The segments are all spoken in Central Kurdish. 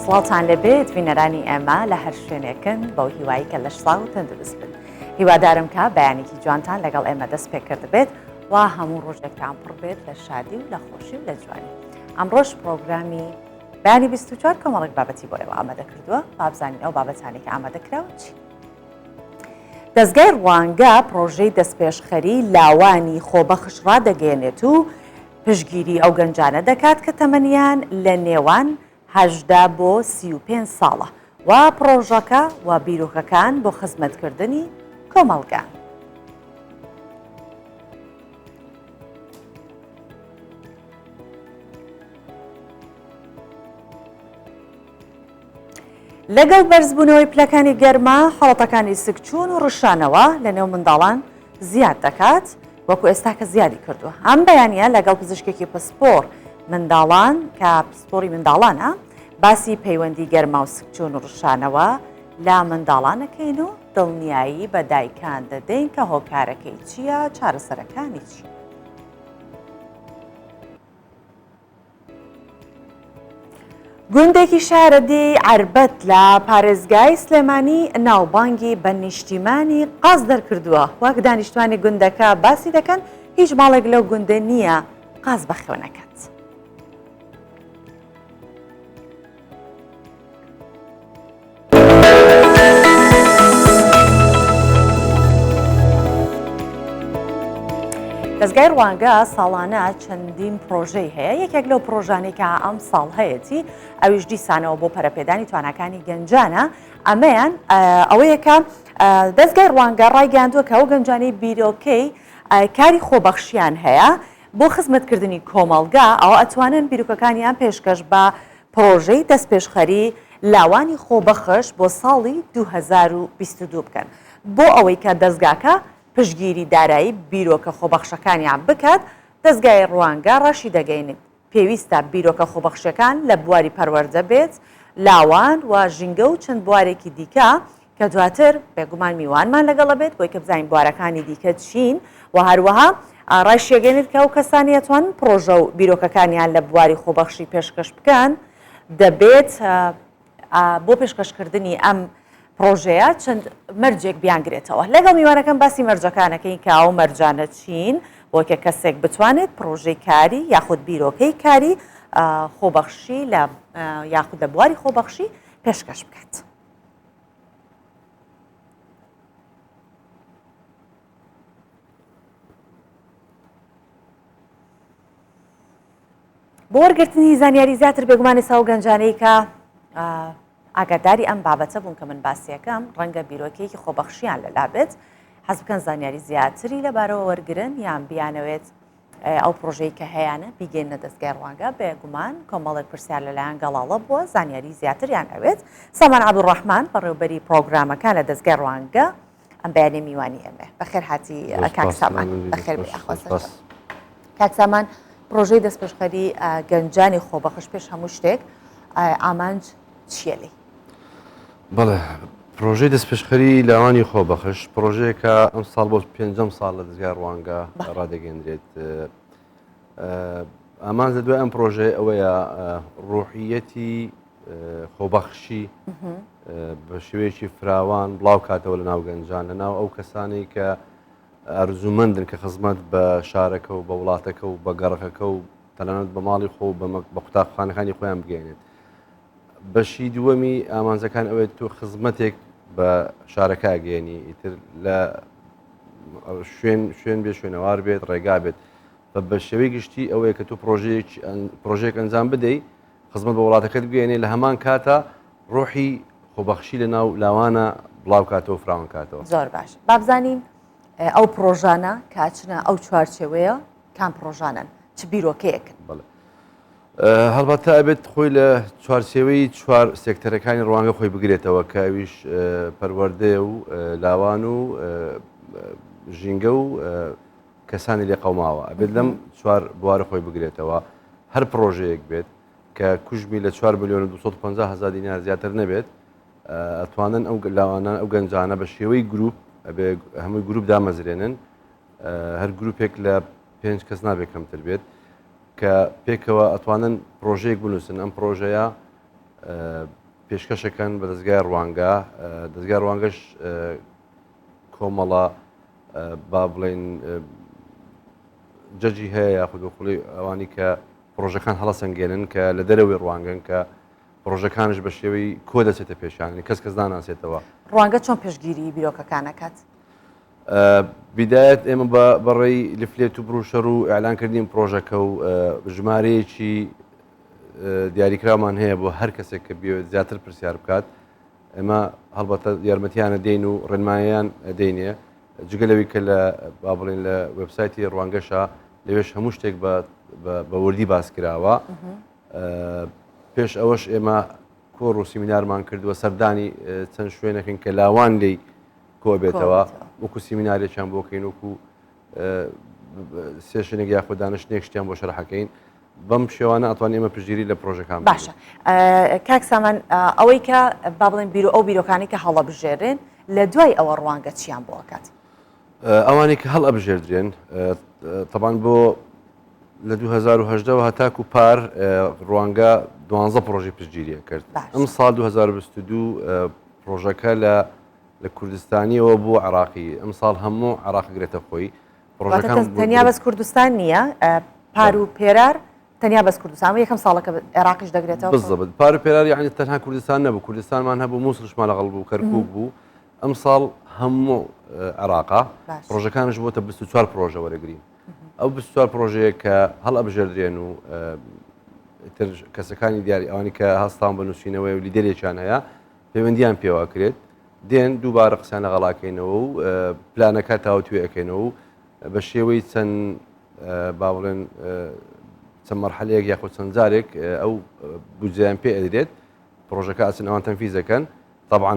سڵاوتان لێبێت بینەرانی ئێمە لە هەر شوێنێکن بەو هیوایی کە لەش ساغ و تەندروست بن. هیوادارم کە بەیانێکی جوانتان لەگەڵ ئێمە دەست پێ کردبێت و هەموو ڕۆژێکتان پڕ بێت لە شادی و لە خۆشی و لە جوانی. ئەمڕۆش پرۆگرامی بەیانی 24 کۆمەڵێک بابەتی بۆ ئێوە ئامادە کردووە، با بزانین ئەو بابەتانەی کە ئامادە کراون چین. دەزگای ڕوانگە پڕۆژەی دەستپێشخەری لاوانی خۆبەخش ڕادەگەیەنێت و پشتگیری ئەو گەنجانە دەکات کە تەمەنیان لە نێوان 18 بۆ 35 ساڵە و پڕۆژەکە و بیرۆکەکان بۆ خزمەتکردنی کۆمەڵگان. لەگەڵ بەرزبوونەوەی پلەکانی گەرما، حاڵەتەکانی سکچوون و ڕشانەوە لەنێو منداڵان زیاد دەکات، وەکو ئێستا کە زیادی کردووە. ئەم بەیانییە لەگەڵ پزیشکێکی پسپۆڕ منداڵان کە پسپۆڕی منداڵانە، باسی پەیوەندی گەرما و سکچوون و ڕشانەوە لە منداڵان ئەکەین و دڵنیایی بە دایکان دەدەین کە هۆکارەکەی چییە، چارەسەرەکانی چین. گوندێکی شارەدێی عەربەت لە پارێزگای سلێمانی ناوبانگی بە نیشتیمانی قاز دەرکردووە، وەک دانیشتوانی گوندەکە باسی دەکەن هیچ ماڵێک لەو گوندە نییە قاز بەخێو نەکات. دەزگای ڕوانگە ساڵانە چەندین پرۆژەی هەیە یەکێک لەو پرۆژانەی کە ئەم ساڵ هەیەتی ئەویش دیسانەوە بۆ پەرەپێدانی تواناکانی گەنجانە ئەمەیان ئەوەیە کە دەزگای ڕوانگە ڕایگەیاندووە کە ئەو گەنجانەی بیرۆکەی کاری خۆبەخشیان هەیە بۆ خزمەتکردنی کۆمەڵگا ئەوە ئەتوانن بیرۆکەکانیان پێشکەش بە پڕۆژەی دەستپێشخەری لاوانی خۆبەخش بۆ ساڵی 2022 بکەن بۆ ئەوەی کە دەزگاکە پشتگیری دارایی بیرۆکە خۆبەخشەکانیان بکات، دەزگای ڕوانگە ڕاشیدەگەینێت پێویستە بیرۆکە خۆبەخشەکان لە بواری پەروەردە بێت، لاوان و ژینگە و چەند بوارێکی دیکە کە دواتر بێگومان میوانمان لەگەڵ ئەبێت بۆی کە بزانین بوارەکانی دیکە چین و هەروەها ڕایشیەگەێنێت کە ئەو کەسانی ئەتوانن پڕۆژە و بیرۆکەکانیان لە بواری خۆبەخشی پێشکەش بکەن دەبێت بۆ پێشکەشکردنی ئەم پڕۆژەیە چەند مەرجێک بیانگرێتەوە لەگەڵ میوانەکەم باسی مەرجەکانەکەین کە ئەو مەرجانە چین بۆ کە کەسێک بتوانێت پڕۆژەی کاری یاخود بیرۆکەی کاری خۆبەخشی لە یاخود لە بواری خۆبەخشی پێشکەش بکات. بۆ وەرگرتنی زانیاری زیاتر بێگومان ئێستا ئەو گەنجانەی کە ئاگاداری ئەم بابەتە بوون کە من باسیەکەم ڕەنگە بیرۆکەیەکی خۆبەخشیان لەلا بێت حەز بکەن زانیاری زیاتری لەبارەوە وەرگن یان بیانەوێت ئەو پرۆژەی کە هەیانە بیگەینە دەستگای ڕوانگە بێگومان کۆمەڵێک پرسیار لەلایەن گەڵاڵە بووە زانیاری زیاتریان ئەوێت سامان عەبدولڕەحمان بەڕێوبەری پرۆگرامەکان لە دەستگای ڕوانگە ئەم بەیانە میوانی ئێمە بەخێر هاتی کاک سامان بەخێر کاک سامان پرۆژەی دەستپێشخەری گەنجانی خۆبەخش پێش هەموو شتێک ئامانج چییە لێی؟ بەڵێ پرۆژەی دەستپێشخەری لاوانی خۆبەخش پرۆژەیەکە ئەم ساڵ بۆ پێنجەم ساڵ لە دەزگای ڕوانگە ڕادەگەندرێت ئامانج لە دوای ئەم پرۆژەیە ئەوەیە ڕوحیەتی خۆبەخشی بە شێوەیەکی فراوان بڵاو کاتەوە لە ناو گەنجان لە ناو ئەو کەسانەی کە ئارزومەندن کە خزمەت بە شارەکە و بە وڵاتەکە و بە گەڕەکەکە و تەنانەت بە ماڵی خۆ و بە قوتابخانەکانی خۆیان بگەێنێت بەشی دووەمی ئامانجەکان ئەوێت تۆ خزمەتێک بە شارەکە ئەگەیەنی ئیتر لە شوێن شوێن بێ شوێنەوار بێت ڕێگا بێت بە بە شێوەی گشتی ئەوەیە کە تۆ پرۆژەیەک ئەنجام بدەیت خزمەت بە وڵاتەکەت بگەێنێ لە هەمان کاتە ڕۆحی خۆبەخشی لە ناو لاوانە بڵاو کاتەوە فراوان کاتەوە زۆر باش بابزانین ئەو پرۆژانە کاچنە ئەو چوارچێوەیە کام پرۆژانن چ بیرۆکەیەکن بەڵێ هەڵبەتە ئەبێت خۆی لە چوارچێوەی چوار سێکتەرەکانی ڕوانگە خۆی بگرێتەوە کە ئەویش پەروەردەیە و لاوان و ژینگە و کەسانی لێ قەوماوە ئەبێت لەم چوار بوارە خۆی بگرێتەوە هەر پرۆژەیەک بێت کە کوژمی لە 4 میلیۆن و 250 هزار دینار زیاتر نەبێت ئەتوانن ئەو لاوانە ئەو گەنجانە بە شێوەی گروپ ئەبێ هەمووی گروپ دامەزرێنن هەر گروپێک لە پێنج کەس نابێت کەمتر بێت کە پێکەوە ئەتوانن پرۆژەیەک بنووسن ئەم پرۆژەیە. پێشکەشەکەن بە دەزگای ڕوانگە، دەزگای ڕوانگەش کۆمەڵە با بڵێین جەجی هەیە یاخود وەکوڵی ئەوانی کە پرۆژەکان هەڵەسەنگێنن کە لە دەرەوەی ڕوانگەن کە پرۆژەکانش بە شێوەی کۆ دەچێتە پێشیان کەس کەس ناناسێتەوە. ڕوانگە چۆن پشتگیری بیرۆکەکان ئەکات؟ بیدایەت ئێمە بە بەڕێی لفلێت و بروشەر و ئیعلانکردنی پرۆژەکە و ژمارەیەکی دیاریکراومان هەیە بۆ هەر کەسێک کە بێت زیاتر پرسیار بکات ئێمە هەڵبەتە یارمەتیانە دێین و ڕێنماییان دێنێ جگە لەوی کە لە با بڵێن لە وێبسایتی ڕوانگەشە لەوێش هەموو شتێک بە وردی باس کراوە پێش ئەوەش ئێمە کۆڕ و سیمینارمان کردووە سەردانی چەند شوێنەکەن کە لاوان لی کۆبێتەوە وەکو سیمینارێکیان بۆکەین وەکو session ێک یاخود دانیشتنێک شتیان بۆ شەرحەکەین بەم شێوانە ئەتوان ئێمە پشتگیری لە پرۆژەکان باشە کاک سامان ئەوەی کە با بڵێن بیرو ئەو بیرۆکانی کە هەڵەبژێرێن لە دوای ئەوە ڕوانگە چیان بۆ ئەکات؟ ئەوانەی کە هەڵئەبژێردرێن تەبان بۆ لە 2010ەوە هەتاکو پار ڕوانگە دوانزە پرۆژەی پشتگیریە کرد ئەم ساڵ 2022 پرۆژەکە لە لە کوردستانیەوە بۆ عراقی ئەم ساڵ هەموو عراق گرێتە خۆی پرۆژەکان تەنیا بەس کوردستان نییە پار و پێرار تەنیا بەس کوردستان و یەکەم ساڵەکە عێراقیش دەگرێتەوە بالضبط پار و پێرار یعنی تەنها کوردستان نەبوو کوردستانمان هەبوو مووسڵشمان لەگەڵ بوو کەرکوک بوو ئەم ساڵ هەموو عێراقا پرۆژەکانش بۆتە 24 پرۆژە وەرەگرین ئەو 24 پرۆژەیە کە هەڵ ئەبژێردرێن و تر کەسەکانی دیاری ئەوانی کە هەستان بە نووسینەوەی و لیدەرێکیان هەیە پەیوەندیان پێوەکرێت دێن دووبارە قسەیان لەگەڵاکەینەوە و پلانەکە تاوتوێ ئەکەینەوە و بە شێوەی چەند با بڵێن چەند مەرحەلەیەک یاخود چەند جارێک ئەو بودجەیان پێ ئەدرێت پرۆژەکە ئەچن ئەوان تەنفیزەکەن طبعا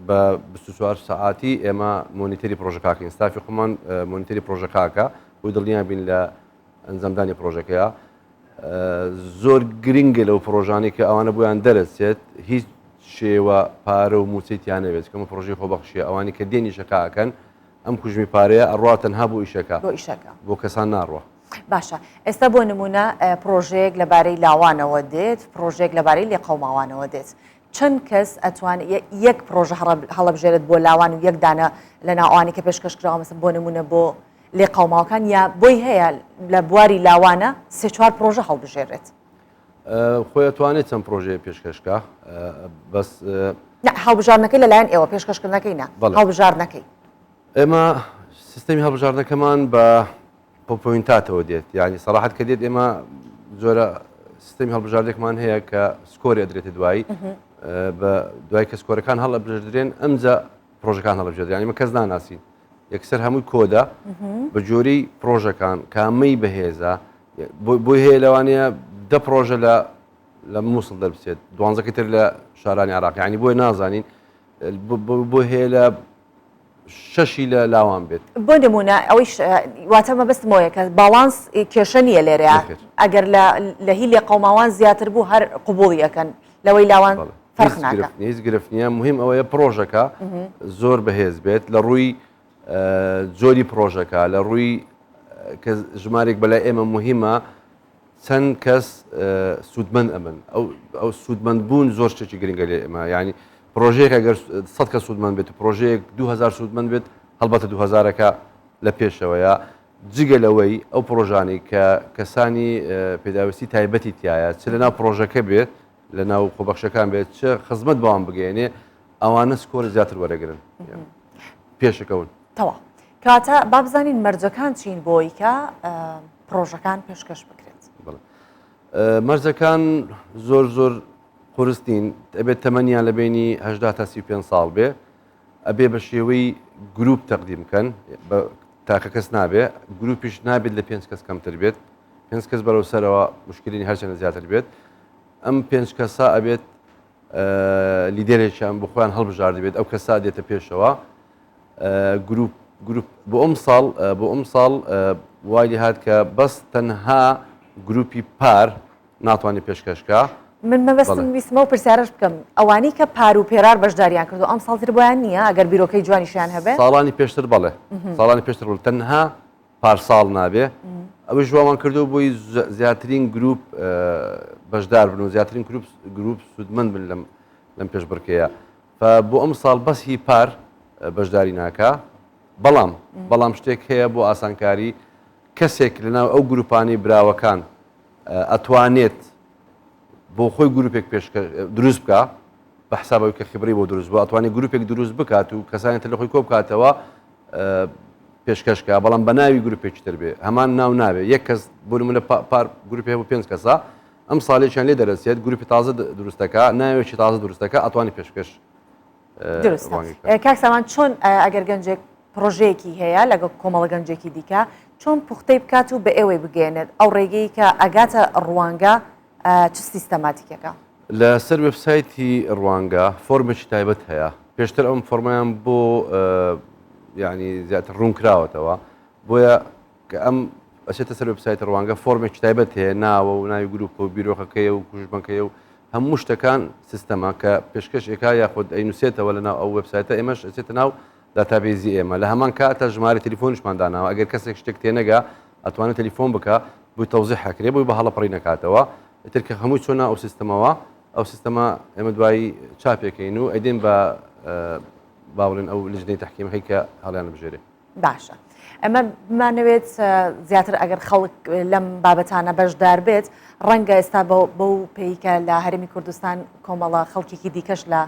بە 24 سەعاتی ئێمە monitor ی پرۆژەکەکەین ستافی خۆمان monitor ی پرۆژەکەکە بۆی دڵنیا بین لە ئەنجامدانی پرۆژەکەیە زۆر گرنگە لەو پرۆژانەی کە ئەوانە بۆیان دەرەچێت هیچ شێوە پارە و موچەی تیا نەبێت کەمە پرۆژەی خۆبەخشیە ئەوانی کە دێن ئیشەکە ئەکەن ئەم کوژمی پارەیە ئەڕوا تەنها بۆ ئیشەکە بۆ ئیشەکە بۆ کەسان ناڕوا. باشە ئێستا بۆ نمونە پرۆژەیەک لەبارەی لاوانەوە دێت پرۆژێک لەبارەی لێقەوماوانەوە دێت چەند کەس ئەتوان یەک پرۆژە هەڵبژێرێت بۆ لاوان و یەک دانە لە ناوانی کە پێشکەش کراوە مەسەن بۆ نمونە بۆ لێقەوماوەکان یا بۆی هەیە لە بواری لاوانە سێ چوار پرۆژە هەڵبژێرێت؟ خۆی ئەتوانێت چەند پرۆژەیە پێشکەشکا بەس هەڵبژاردنەکەی لەلایەن ئێوە پێشکەشکردنەکەی نا هەڵبژاردنەکەی ئێمە سیستەمی هەڵبژاردنەکەمان بە point اتەوە دێت یعنی سەراحەت کە دێت ئێمە جۆرە سیستەمی هەڵبژاردێکمان هەیە کە score ی ئەدرێتە دوایی بە دوای کە score ەکان هەڵەبژێردرێن ئەمجا پرۆژەکان هەڵبژێردرێن یعنی مە کەس ناناسین یەکسەر هەمووی کۆدە بە جۆری پرۆژەکان کامەی بەهێزە بۆی هەیە لەوانەیە دە پرۆژە لە لە مووسڵ دەربچێت دوانزەکە تر لە شارانی عراق ینی بۆی نازانین بۆ هەیە لە شەشی لە لاوان بێت بۆ نمونە ئەوەیش واتە مەبەستمەوەیە کە باڵانس کێشە نییە لێرەیە ئەگەر لە هی لێقەوماوان زیاتر بوو هەر قوبوڵی ئەکەن لەوەی لاوان فەرق ناکا. هیچ گرفت نییە مهم ئەوەیە پڕۆژەکە زۆر بەهێز بێت لە ڕووی جۆری پڕۆژەکە لە ڕووی کە ژمارێک بەلای ئێمە مهمە چەند کەس سوودمەند ئەبن ئەو ئەو سوودمەند بوون زۆر شتێکی گرنگە لێ ئێمە ینی پرۆژەیەک ئەگەر 100 کەس سوودمەند بێت و پرۆژەیەک 2000 سوودمەند بێت هەڵبەتە 2000ەکە لە پێشەوەیە جگە لەوەی ئەو پرۆژانەی کە کەسانی پێداویستی تایبەتی تایە چ لەناو پرۆژەکە بێت لە ناو خۆبەخشەکان بێت چ خزمەت بەوان بگەێنێ ئەوانە score زیاتر وەرەگرن پێشەکەون. تەواو کەواتە با بزانین مەرجەکان چین بۆی کە پڕۆژەکان پێشکەش بکرێت. مەرجەکان زۆر زۆر قورس نین ئەبێت تەمەنیان لە بینی هەشدا تا 35 ساڵ بێ ئەبێ بە شێوەی گروپ تەقدیم بکەن بە تاکە کەس نابێ گروپیش نابێت لە پێنج کەس کەمتر بێت پێنج کەس بەرەو سەرەوە مشکلینی هەرچەنە زیاتر بێت ئەم پێنج کەسە ئەبێت لیدەرێکیان بۆ خۆیان هەڵبژاردبێت ئەو کەسە دێتە پێشەوە گروپ گروپ بۆ ئەم ساڵ بۆ ئەم ساڵ وای لێ هات کە بەس تەنها گروپی پار ناتوانێت پێشکەشکە من مەبەستم ویستمە و پرسیارش بکەم ئەوانی کە پار و پێرار بەشداریان کردو ئەم ساڵتر بۆیان نییە ئەگەر بیرۆکەی جوانیشیان هەبێ ساڵانی پێشتر بەڵێ ساڵانی پێشتر بڵ تەنها پارساڵ نابێ. ئەوەش وامان کردو بۆی زیاترین گروپ بەشدار بن و زیاترین گروپ گروپ سوودمەند بن لەم لەم پێشبڕکێیە بۆ ئەم ساڵ بەس هی پار بەشداری ناکا بەڵام بەڵام شتێک هەیە بۆ ئاسانکاری کەسێک لەناو ئەو گروپانی براوەکان ئەتوانێت بۆ خۆی گروپێک پێش دروست بکە بە حسابەوەی کە خبری بۆ دروست بوو ئەتوانێت گروپێک دروست بکات و کەسانی تر لە خۆی کۆ بکاتەوە پێشکەش کا بەڵام بە ناوی گروپێکی تر بێ هەمان ناو نابێ یەک کەس بۆ نمونە پار گروپێ هەبوو پێنج کەسە ئەم ساڵێکیان لێ دەرەچێت گروپی تازە دروستەکە ناوێکی تازە دروستەکە ئەتوانی پێشکەش دروستە کاک سامان چۆن ئەگەر گەنجێک پرۆژەیەکی هەیە لەگەڵ کۆمەڵە گەنجێکی دیکە چۆن پوختەی بکات و بە ئێوەی بگەێنێت ئەو ڕێگەی کە ئەگاتە ڕوانگە چ سیستەماتیکێکە؟ لە سەر وێبسایتی ڕوانگە فۆرمێکی تایبەت هەیە پێشتر ئەم فۆرمەیان بۆ یعنی زیاتر ڕوون کراوەتەوە بۆیە کە ئەم ئەچێتە سەر وێبسایتی ڕوانگە فۆرمێکی تایبەت هەیە ناوە و ناوی گروپ و بیرۆکەکەی و کوژبەکەی و هەموو شتەکان سیستەمە کە پێشکەش ئێکا یاخود ئەینوسێتەوە لە ناو ئەو وێبسایتە ئێمەش ئەچێتە ناو database ی ئێمە لە هەمان کاتە ژمارە تەلیفۆنیشمان داناوە ئەگەر کەسێک شتێک تێنەگا ئەتوانێت تەلیفۆن بکا بۆی تەوزیح ئەکرێ بۆی بە هەڵە پڕی نەکاتەوە ئیتر کە هەمووی چۆنە ئەو سیستەمەوە ئەو سیستەمە ئێمە دوایی چاپێکەین و ئەدێن بە با بڵێن ئەو لجنەی تەحکیمەکەی کە هەڵیان بژێرێ. باشە ئەمە بمانەوێت زیاتر ئەگەر خەڵک لەم بابەتانە بەشدار بێت ڕەنگە ئێستا بەو پێیکە لە هەرێمی کوردستان کۆمەڵە خەڵکێکی دیکەش لە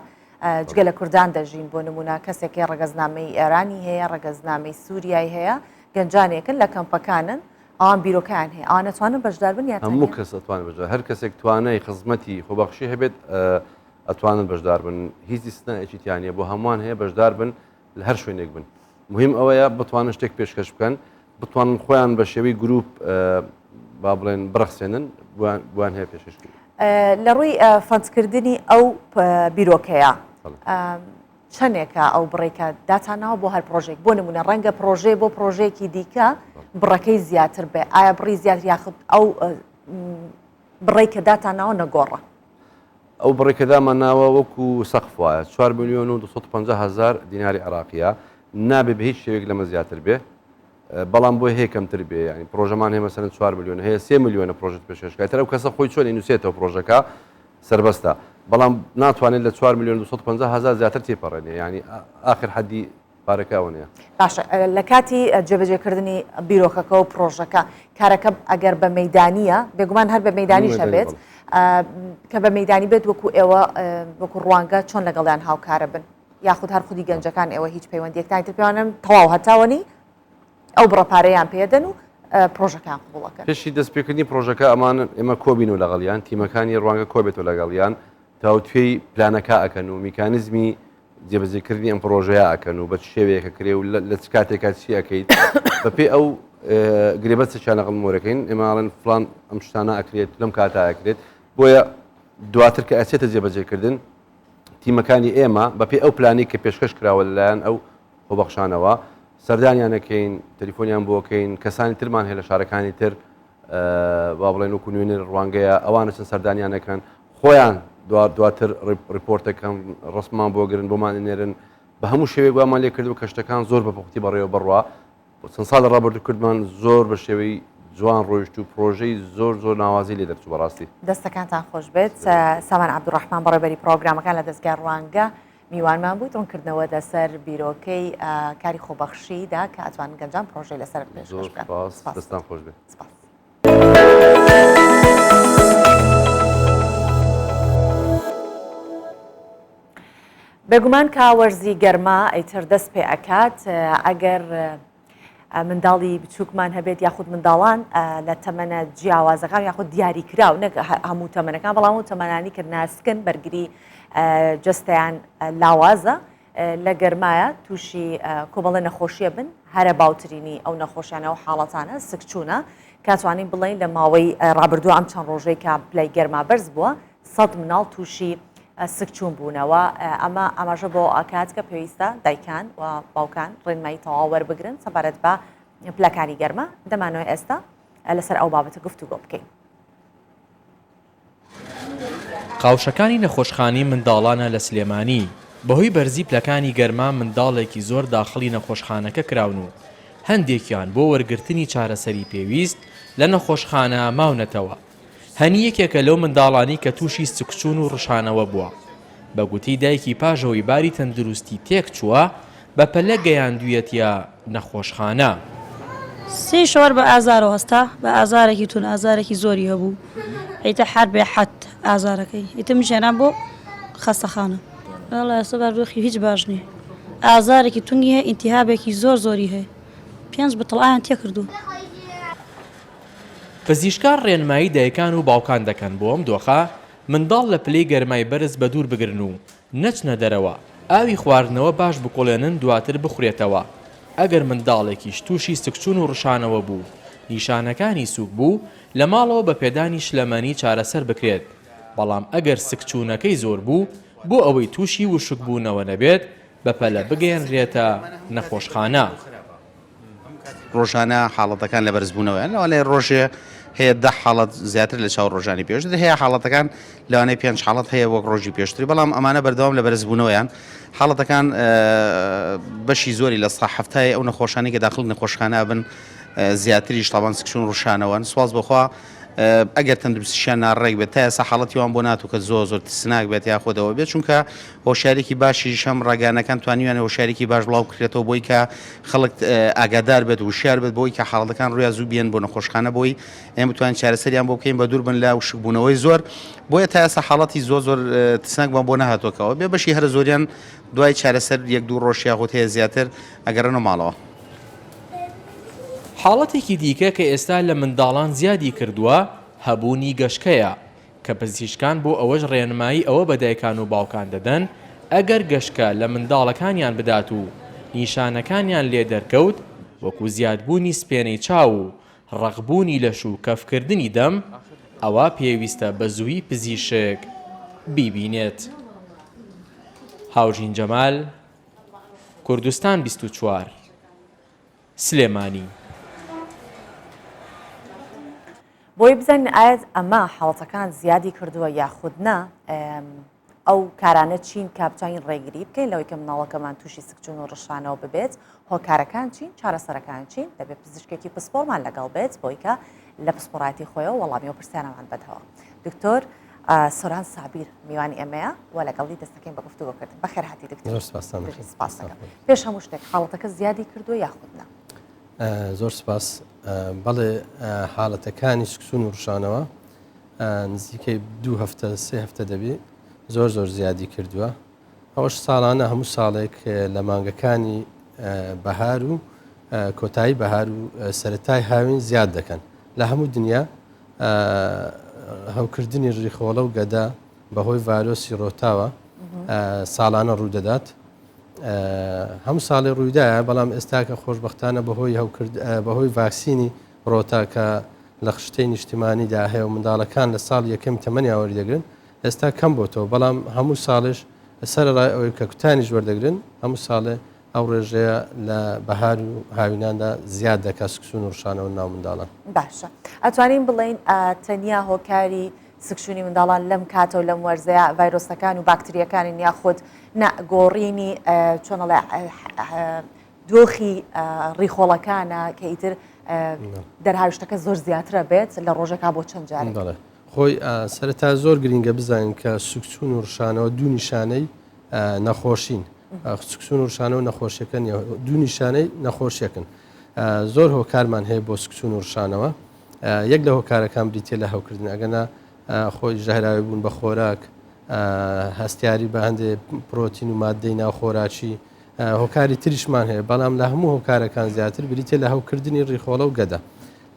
جگە لە کوردان دەژین بۆ نمونە کەسێکی ڕەگەزنامەی ئێرانی هەیە ڕەگەزنامەی سووریای هەیە گەنجانێکن لە کەمپەکانن ئەوان بیرۆکەیان هەیە ئەوان ئەتوانن بەشدار بن یا هەموو کەس ئەتوانێت بەشدار هەر کەسێک توانای خزمەتی خۆبەخشی هەبێت ئەتوانن بەشدار بن هیچ ئیستثنائێکی تیا نییە بۆ هەمووان هەیە بەشدار بن لە هەر شوێنێک بن مهم ئەوەیە بتوانن شتێک پێشکەش بکەن بتوانن خۆیان بە شێوەی گروپ با بڵێن بڕەخسێنن بۆیان هەیە پێشکەش لە ڕووی فەندکردنی ئەو بیرۆکەیە چەنێکە ئەو بڕەی کە داتانناوە بۆ هەر پڕۆژەیەک؟ بۆ نموونە ڕەنگە پڕۆژەیە بۆ پڕۆژەیەکی دیکە بڕەکەی زیاتر بێ، ئایا بڕی زیاتر یاخود ئەو بڕەی کە داتانناوە نەگۆڕە؟ ئەو بڕەی کە دامانناوە وەکو سەقف وایە، چوار ملیۆن و 250 هەزار دیناری عێراقییە، نابێ بە هیچ شێوەیەک لەمە زیاتر بێ، بەڵام بۆی هەیە کەمتر بێ، یانی پڕۆژەمان هەیە مەسەلەن چوار ملیۆن هەیە سێ ملیۆنە پڕۆژەت پێشکەش کە، ئیتر ئەو کەسە خۆی چۆن ئەینووسێتەوە پڕۆژەکە سەربەستە، بەڵام ناتوانێت لە چوار ملیۆن 250 هەزار زیاتر تێپەڕێنێ، یانی ئاخر حەدی پارەکە ئەوەنەیە. باشە لە کاتی جێبەجێکردنی بیرۆکەکە و پڕۆژەکە کارەکە ئەگەر بە مەیدانییە بێگومان هەر بە مەیدانیش هەبێت کە بە مەیدانی بێت وەکو ئێوە وەکو ڕوانگە چۆن لەگەڵیان هاوکارە بن؟ یاخود هەر خودی گەنجەکان ئێوە هیچ پەیوەندیەکتانی تر پێوانن تەواو هەتاوەنی ئەو بڕە پارەیان پێدەن و پرۆژەکان قبوڵەکەن. پێشی دەستپێکردنی پرۆژەکە ئەمان ئێمە کۆبین و لەگەڵیان تیمەکانی ڕوانگە کۆبێتەوە لەگەڵیان تاوتوێی پلانەکە ئەکەن و میکانیزمی جێبەجێکردنی ئەم پرۆژەیە ئەکەن و بە چ شێوەیەکە کرێ و لە چ کاتێکا چی ئەکەیت بەپێی ئەو گرێبەستێکیان لەگەڵ مۆرەکەین ئێمە ئەڵێن فلان ئەم شتانە ئەکرێت لەم کاتە ئەکرێت بۆیە دواتر کە ئەچێتە جێبەجێکردن تیمەکانی ئێمە بەپێی ئەو پلانەی کە پێشکەش کراوە لەلایەن ئەو خۆبەخشانەوە سەردانیان ئەکەین، تەلیفۆنیان بۆ ئەکەین، کەسانی ترمان هەیە لە شارەکانی تر با بڵێن وەکو نوێنەر ڕوانگەیە ئەوان ئەچن سەردانیان ئەکەن، خۆیان دواتر ڕیپۆرتەکەن ڕسمان بۆ گرن بۆمان ئەنێرن، بە هەموو شێوەیەک وامان لێ کردووە کە شتەکان زۆر بە پوختی بەڕێوە بڕوا. چەند ساڵی ڕابردوو کردمان زۆر بە شێوەی جوان ڕۆیشت و پرۆژەی زۆر زۆر ناوازەی لێ دەرچوو بەڕاستی. دەستەکانتان خۆش بێت سامان عەبدولڕەحمان بەڕێوبەری پڕۆگرامەکان لە دەزگای ڕوانگە میوانمان بوویت ڕوونکردنەوە لەسەر بیرۆکەی کاری خۆبەخشیدا کە ئەتوانن گەنجان پرۆژەی لەسەر پێشکەش بکەن. زۆر سپاس دەستان خۆش بێت. سپاس. بێگومان کە وەرزی گەرما ئیتر دەست پێ ئەکات ئەگەر منداڵی بچووکمان هەبێت یاخود منداڵان لە تەمەنە جیاوازەکان یاخود دیاریکراو نەک هەموو تەمەنەکان بەڵام و تەمەنانی کە ناسکن بەرگری جەستەیان لاوازە لە گەرمایە تووشی کۆمەڵە نەخۆشیە بن هەرە باوترینی ئەو نەخۆشیانە و حاڵەتانە سکچوونە کاتوانین بڵین لە ماوەی ڕابردوو ئەم چەند ڕۆژەی کە پلەی گەرما بەرز بووە سەد مناڵ تووشی سکچوون بوونەوە، ئەمە ئاماژە بەوە ئەکات کە پێویستە دایکان و باوکان ڕێنمایی تەواو وەربگرن سەبارەت بە پلەکانی گەرما، دەمانەوێت ئێستا لەسەر ئەو بابەتە گفتوگۆ بکەین. قاوشەکانی نەخۆشخانەی منداڵانە لە سلێمانی، بەهۆی بەرزی پلەکانی گەرما منداڵێکی زۆر داخڵی نەخۆشخانەکە کراون و. هەندێکیان بۆ وەرگرتنی چارەسەری پێویست لە نەخۆشخانە ماونەتەوە. هەنی یەکێکە لەو منداڵانەی کە تووشی سکچوون و ڕشانەوە بووە. بە گوتەی دایکی پاش ئەوەی باری تەندروستی تێکچووە، بەپەلە گەیاندوویەتیە نەخۆشخانە. سێی شەوار بە ئازارەوە هەستا، بە ئازارێکی توند، ئازارێکی زۆری هەبوو، ئیتر هەر بێ حەد ئازارەکەی، ئیتر منیش هێنام بۆ خەستەخانە. وەڵا ئێستا بارودۆخی هیچ باش نییە، ئازارێکی توندی هەیە، ئیلتیهابێکی زۆر زۆری هەیە، پێنج بتڵ ئاویان تێکردووە. پزیشکان ڕێنمایی دایکان و باوکان دەکەن بۆ ئەم دۆخە منداڵ لە پلەی گەرمای بەرز بەدوور بگرن و نەچنە دەرەوە، ئاوی خواردنەوە باش بکوڵێنن دواتر بخورێتەوە، ئەگەر منداڵێکیش تووشی سکچوون و ڕشانەوە بوو نیشانەکانی سووک بوو لە ماڵەوە بە پێدانی شلەمەنی چارەسەر بکرێت، بەڵام ئەگەر سکچوونەکەی زۆر بوو بۆ ئەوەی تووشی وشکبوونەوە نەبێت بەپەلە بگەیەنرێتە نەخۆشخانە. ڕۆژانە حاڵەتەکان لە بەرزبوونەوەیان لەوانەیە ڕۆژێ هەیە دە حاڵەت زیاتر لە چاو ڕۆژانی پێشتر هەیە حاڵەتەکان لەوانەیە پێنج حاڵەت هەیە وەک ڕۆژی پێشتری بەڵام ئەمانە بەردەوام لە بەرزبوونەوەیان حاڵەتەکان بەشی زۆری لە سا هەفتای ئەو نەخۆشانی کە داخل نەخۆشخانە بن زیاتریش تاوان سکچون ڕشانەوەن سواز بەخوا ئەگەر تەندروستیشیان ناڕێک بێت تا ئێستا حاڵەتی وان بۆ ناتوو کە زۆر زۆر ترسناک بێت یاخودەوە بێت چونکە هۆشیارێکی باشیش هەم ڕاگەیاندنەکان توانیویانە هۆشیارێکی باش بڵاو بکرێتەوە بۆی کە خەڵک ئاگادار بێت وشیار بێت بۆی کە حاڵەتەکان ڕوویا زوو بێن بۆ نەخۆشخانە بۆی ئێمە بتوانین چارەسەریان بۆ بکەین بە دوور بن لە وشکبوونەوەی زۆر بۆیە تا ئێستا حاڵەتی زۆر زۆر ترسناکمان بۆ نەهاتووەکەوە بێ بەشی هەرە زۆریان دوای چارەسەر یەک دوو ڕۆژ یاخود هەیە زیاتر ئەگەڕێنەوە ماڵەوە. حاڵەتێکی دیکە کە ئێستا لە منداڵان زیادی کردووە هەبوونی گەشکەیە، کە پزیشکان بۆ ئەوەش ڕێنمایی ئەوە بە دایکان و باوکان دەدەن ئەگەر گەشکە لە منداڵەکانیان بدات و نیشانەکانیان لێ دەرکەوت وەکو زیادبوونی سپێنەی چاو و ڕەقبوونی لەش و کەفکردنی دەم ئەوا پێویستە بە زوویی پزیشک بیبینێت. هاوژین جەمال، کوردستان 24، سلێمانی. بۆی بزانین ئایا ئەمە حاڵەتەکان زیادی کردووە یاخود نا، ئەو کارانە چین کە بتوانین ڕێگری بکەین لەوەی کە مناڵەکەمان تووشی سکچوون و ڕشانەوە ببێت، هۆکارەکان چین، چارەسەرەکان چین، دەبێت پزیشکێکی پسپۆڕمان لەگەڵ بێت بۆی کە لە پسپۆڕایەتی خۆیەوە وەڵامی ئەو پرسیارەمان بدەوە. دکتۆر سۆران سابیر میوانی ئێمەیە و لەگەڵی دەستەکەین بە گفتوگۆکردن. بەخێرهاتی دکتۆر. زۆر سپاستان دەکەم. سپاس دەکەم. پێش هەموو شتێک حاڵەتەکە زیادی کردووە یاخود نا؟ زۆر سپاس. بەڵێ حاڵەتەکانی سکچوون و ڕشانەوە نزیکەی دوو هەفتە سێ هەفتە دەبی زۆر زۆر زیادی کردووە. ئەوەش ساڵانە هەموو ساڵێک لە مانگەکانی بەهار و کۆتایی بەهار و سەرەتای هاوین زیاد دەکەن. لە هەموو دنیا هەوکردنی ڕیخۆڵە و گەدە بەهۆی ڤایرۆسی ڕۆتاوە ساڵانە ڕوودەدات. هەموو ساڵێ ڕوویدایە، بەڵام ئێستاکە خۆشبەختانە بەهۆی هەوکرد بەهۆی ڤاکسینی ڕۆتا کە لە خشتەی نیشتیمانیدا هەیە و منداڵەکان لە ساڵی یەکەمی تەمەنیان وەریدەگرن ئێستا کەم بۆتەوە، بەڵام هەموو ساڵێش سەرەڕای ئەوەی کە کوتانیش وەردەگرن هەموو ساڵێ ئەو ڕێژەیە لە بەهار و هاویناندا زیاد دەکات سکچوون و ڕشانەوە ناو منداڵان. باشە ئەتوانین بڵێین تەنیا هۆکاری سکچوونی منداڵان لەم کاتە و لەم وەرزەیە ڤایرۆسەکان و باکتریەکانن یاخود نا گۆڕینی چۆن ئەڵێ دۆخی ڕیخۆڵەکانە کە ئیتر دەرهاویشتەکە زۆر زیاترە بێت لە ڕۆژەکە بۆ چەند جارێک؟ بەڵێ خۆی سەرەتا زۆر گرینگە بزانین کە سکچوون و ڕشانەوە دوو نیشانەی نەخۆشین سکچوون و ڕشانەوە نەخۆشیەکە نیە دوو نیشانەی نەخۆشیەکن زۆر هۆکارمان هەیە بۆ سکچوون و ڕشانەوە یەک لە هۆکارەکان بریتە لە هەوکردن ئەگەنا خۆی ژەهراوی بوون بە خۆراک هەستیاری بە هەندێ پرۆتین و مادەی ناو خۆراکی هۆکاری تریشمان هەیە بەڵام لە هەموو هۆکارەکان زیاتر بریتە لە هەوکردنی ڕیخۆڵە و گەدە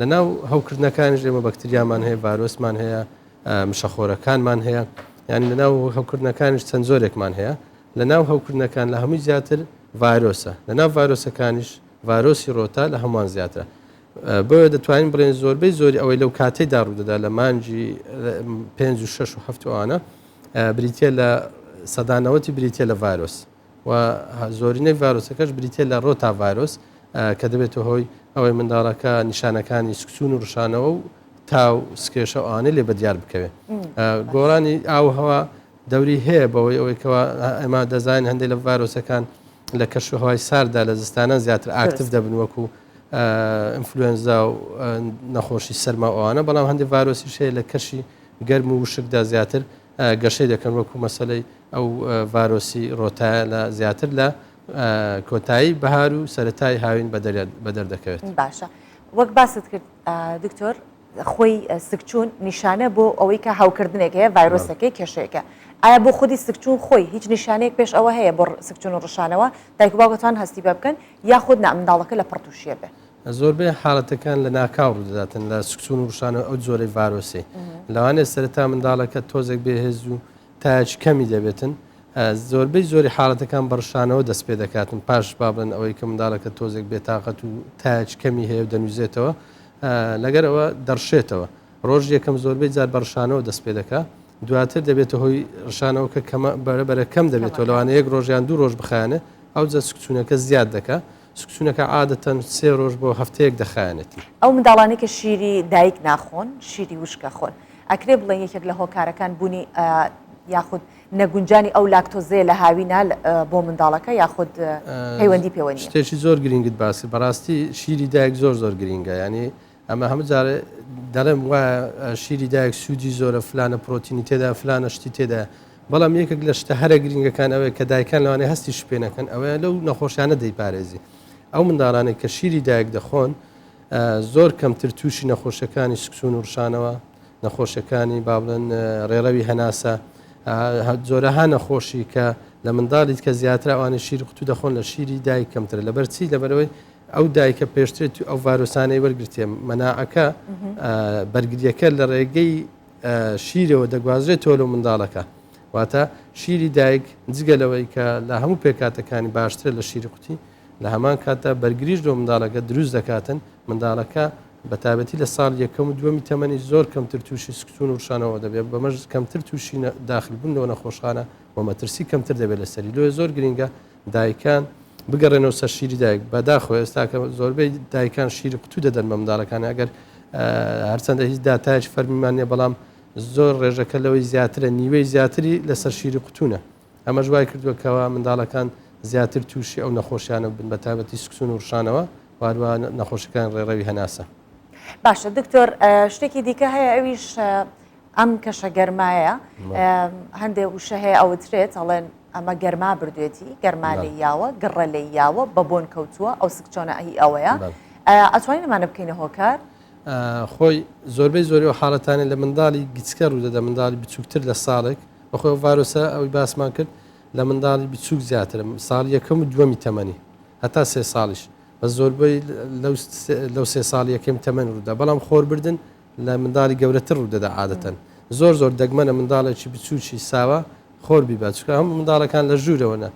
لە ناو هەوکردنەکانیش ئێمە بەکتریامان هەیە ڤایرۆسمان هەیە مشەخۆرەکانمان هەیە یعنی لە ناو هەوکردنەکانیش چەند زۆرێکمان هەیە لە ناو هەوکردنەکان لە هەمووی زیاتر ڤایرۆسە لە ناو ڤایرۆسەکانیش ڤایرۆسی ڕۆتا لە هەمووان زیاترە بۆیە دەتوانین بڵێن زۆربەی زۆری ئەوەی لەو کاتەیدا ڕوودەدا لە مانگی پێنج و شەش و هەفت ئەوانە بریتە لە سەدانەوەتی بریتە لە ڤایرۆس و زۆرینەی ڤایرۆسەکەش بریتە لە ڕۆتا ڤایرۆس کە دەبێتە هۆی ئەوەی منداڵەکە نیشانەکانی سکچوون و ڕشانەوە و تا و سکێشە ئەوانەی لێ بەدیار بکەوێت گۆڕانی ئاوهەوا دەوری هەیە بەوەی ئەوەی کەوا ئێمە دەزانین هەندێک لە ڤایرۆسەکان لە کەشوهەوای سارددا لە زستانان زیاتر active دەبن وەکو. ئینفلوێنزا و نەخۆشی سەرما و ئەوانە، بەڵام هەندێک ڤایرۆسیش هەیە لە کەشی گەرم و وشکدا زیاتر گەشەی دەکەن وەکو مەسەلەی ئەو ڤایرۆسی ڕۆتایە لە زیاتر لە کۆتایی بەهار و سەرەتای هاوین بەدەر دەکەوێت. باشە وەک باست کرد دکتۆر خۆی سکچوون نیشانە بۆ ئەوەی کە هەوکردنێک هەیە ڤایرۆسەکەی کێشەیەکە ئایا بۆ خودی سکچوون خۆی هیچ نیشانەیەک پێش ئەوە هەیە بۆ سکچوون و ڕشانەوە دایک و باوک دەتوانن هەستی پێ بکەن یاخود نا منداڵەکە لە پڕ تووشیە بێ؟ زۆربەی حاڵەتەکان لە ناکاو ڕوودەداتن لە سکچوون و ڕشانەوە ئەو جۆرەی ڤایرۆسی لەوانەیە سەرەتا منداڵەکە تۆزێک بێهێز و تایەکی کەمی دەبێتن زۆربەی زۆری حاڵەتەکان بە ڕشانەوە دەست پێ دەکاتن پاش با بڵێن ئەوەی کە منداڵەکە تۆزێک بێتاقەت و تایەکی کەمی هەیە و دەنووزێتەوە لەگەر ئەوە دەڕشێتەوە ڕۆژ یەکەم زۆربەی جار بە ڕشانەوە دەست پێ دەکا دواتر دەبێتە هۆی ڕشانەوە کە کەمە بەرە بەرە کەم دەبێتەوە لەوانە یەک ڕۆژیان دوو ڕۆژ بخایەنێ ئەوجا سکچوونەکە زیاد دەکا سکچوونەکە عادەتەن سێ ڕۆژ بۆ هەفتەیەک دەخایەنێتی. ئەو منداڵانەی کە شیری دایک ناخۆن شیری وشک ئەخۆن ئەکرێ بڵێین یەکێک لە هۆکارەکان بوونی یاخود نەگونجانی ئەو لاکتۆزەیە لە هاوینا بۆ منداڵەکە یاخود پەیوەندی پێوە نییە؟ شتێکی زۆر گرینگت باس کرد بەڕاستی شیری دایک زۆر زۆر گرینگە یانی ئەمە هەموو جارێ دەڵێم وایە شیری دایک سوودی زۆرە فلانە پرۆتینی تێدا فلانە شتی تێدا بەڵام یەکێک لە شتە هەرە گرینگەکان ئەوەیە کە دایکان لەوانەیە هەستیش پێ نەکەن ئەوەیە لەو نەخۆشیانە دەیپارێزی ئەو منداڵانەی کە شیری دایک دەخۆن زۆر کەمتر تووشی نەخۆشیەکانی سکچوون و ڕشانەوە نەخۆشیەکانی با بڵێن ڕێڕەوی هەناسە جۆرەها نەخۆشی کە لە منداڵیت کە زیاتر ئەوانەی شیر قوتو دەخۆن لە شیری دایک کەمترە لەبەر چی لەبەرەوەی ئەو دایکە پێشتر ئەو ڤایرۆسانەی وەرگرتێ مەناعەکە بەرگریەکە لە ڕێگەی شیرەوە دەگوازرێتەوە لەو منداڵەکە واتە شیری دایک جگە لەوەی کە لە هەموو پێکاتەکانی باشترە لە شیری قوتی لە هەمان کاتدا بەرگریش لۆ منداڵەکە دروست دەکاتن منداڵەکە بە تایبەتی لە ساڵ یەکەم و دووەمی تەمەنی زۆر کەمتر تووشی سکچوون و ڕشانەوە دەبێت بەمەش کەمتر تووشی داخلبوون لەوە نەخۆشخانە و مەترسی کەمتر دەبێت لەسەری لۆیە زۆر گرینگە دایکان بگەڕێنەوە سەر شیری دایک بەداخەوە ئێستا کە زۆربەی دایکان شیری قوتو دەدەن بە منداڵەکان ئەگەر هەرچەندە هیچ داتایەکی فەرمیمان نییە بەڵام زۆر ڕێژەکە لەوەی زیاترە نیوەی زیاتری لەسەر شیری قوتونە ئەمەش وای کردووە کەوا منداڵەکان زیاتر تووشی ئەو نەخۆشیانە بن بە تایبەتی سکچوون و ڕشانەوە و هەروەها نەخۆشیەکانی ڕێڕەوی هەناسە. باشە دکتۆر شتێکی دیکە هەیە ئەویش ئەم کەشە گەرمایە هەندێک وشە هەیە ئەوترێت ئەڵێن ئەمە گەرما بردوێتی گەرما لێی یاوە گڕە لێی یاوە بە بۆن کەوتووە ئەو سکچۆنە ئەهی ئەوەیە ئەتوانین ئەمانە بکەینە هۆکار؟ خۆی زۆربەی زۆری ئەو حاڵەتانە لە منداڵی گچکە ڕوودەدا منداڵی بچووکتر لە ساڵێک بەخۆی ئەو ڤایرۆسە ئەوی باسمان کرد لە منداڵی بچووک زیاترە ساڵ یەکەم و دووەمی تەمەنی هەتا سێ ساڵیش بە زۆربەی لەو سێ ساڵ یەکەم تەمەن ڕوودا بەڵام خۆربردن لە منداڵی گەورەتر ڕوودەدا عادەتەن زۆر زۆر دەگمەنە منداڵێکی بچووکی ساوا خۆر بیبات چونکە هەموو منداڵەکان لە ژوورەوەنە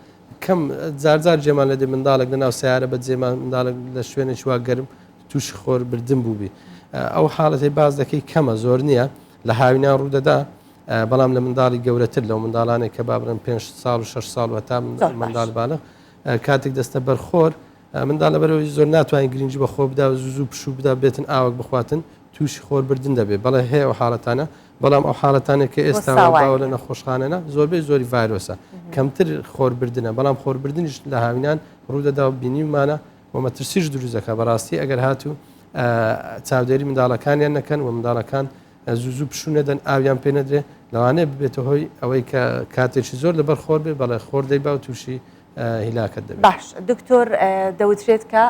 کەم جارجار جێمان لە دێ منداڵێک لە ناو سیارە بە جێمان منداڵێک لە شوێنێکی وا گەرم تووشی خۆر بردن بووبی ئەو حاڵەتی باز دەکەی کەمە زۆر نییە لە هاوینان ڕوودەدا بەڵام لە منداڵی گەورەتر لەو منداڵانێک کە با بڵێن 5 ساڵ و 6 ساڵ و هەتا منداڵ بالغ کاتێک دەستە بەرخۆر منداڵ لەبەرئەوەی زۆر ناتوانێت گرنگی بە خۆ بدا و زوو زوو پشوو بدا بێتن ئاوەک بخواتن تووشی خۆر بردن دەبێت بەڵێ هەیە ئەو حاڵەتانە بەڵام ئەو حاڵەتانە کە ئێستا باوە لە نەخۆشخانەنە زۆربەی زۆری ڤایرۆسە کەمتر خۆربردنە بەڵام خۆربردنیش لە هاوینان ڕوودەدا و بینیومانە و مەترسیش دروست دەکات بەڕاستی ئەگەر هاتوو چاودێری منداڵەکانیان نەکەن و منداڵەکان زوو زوو پشوو نەدەن ئاویان پێ نەدرێ لەوانەیە ببێتە هۆی ئەوەی کە کاتێکی زۆر لەبەر خۆر بێ بەڵێ خۆر دەیبا و تووشی هیلاکەت دەبێت. باش دکتۆر دەوترێت کە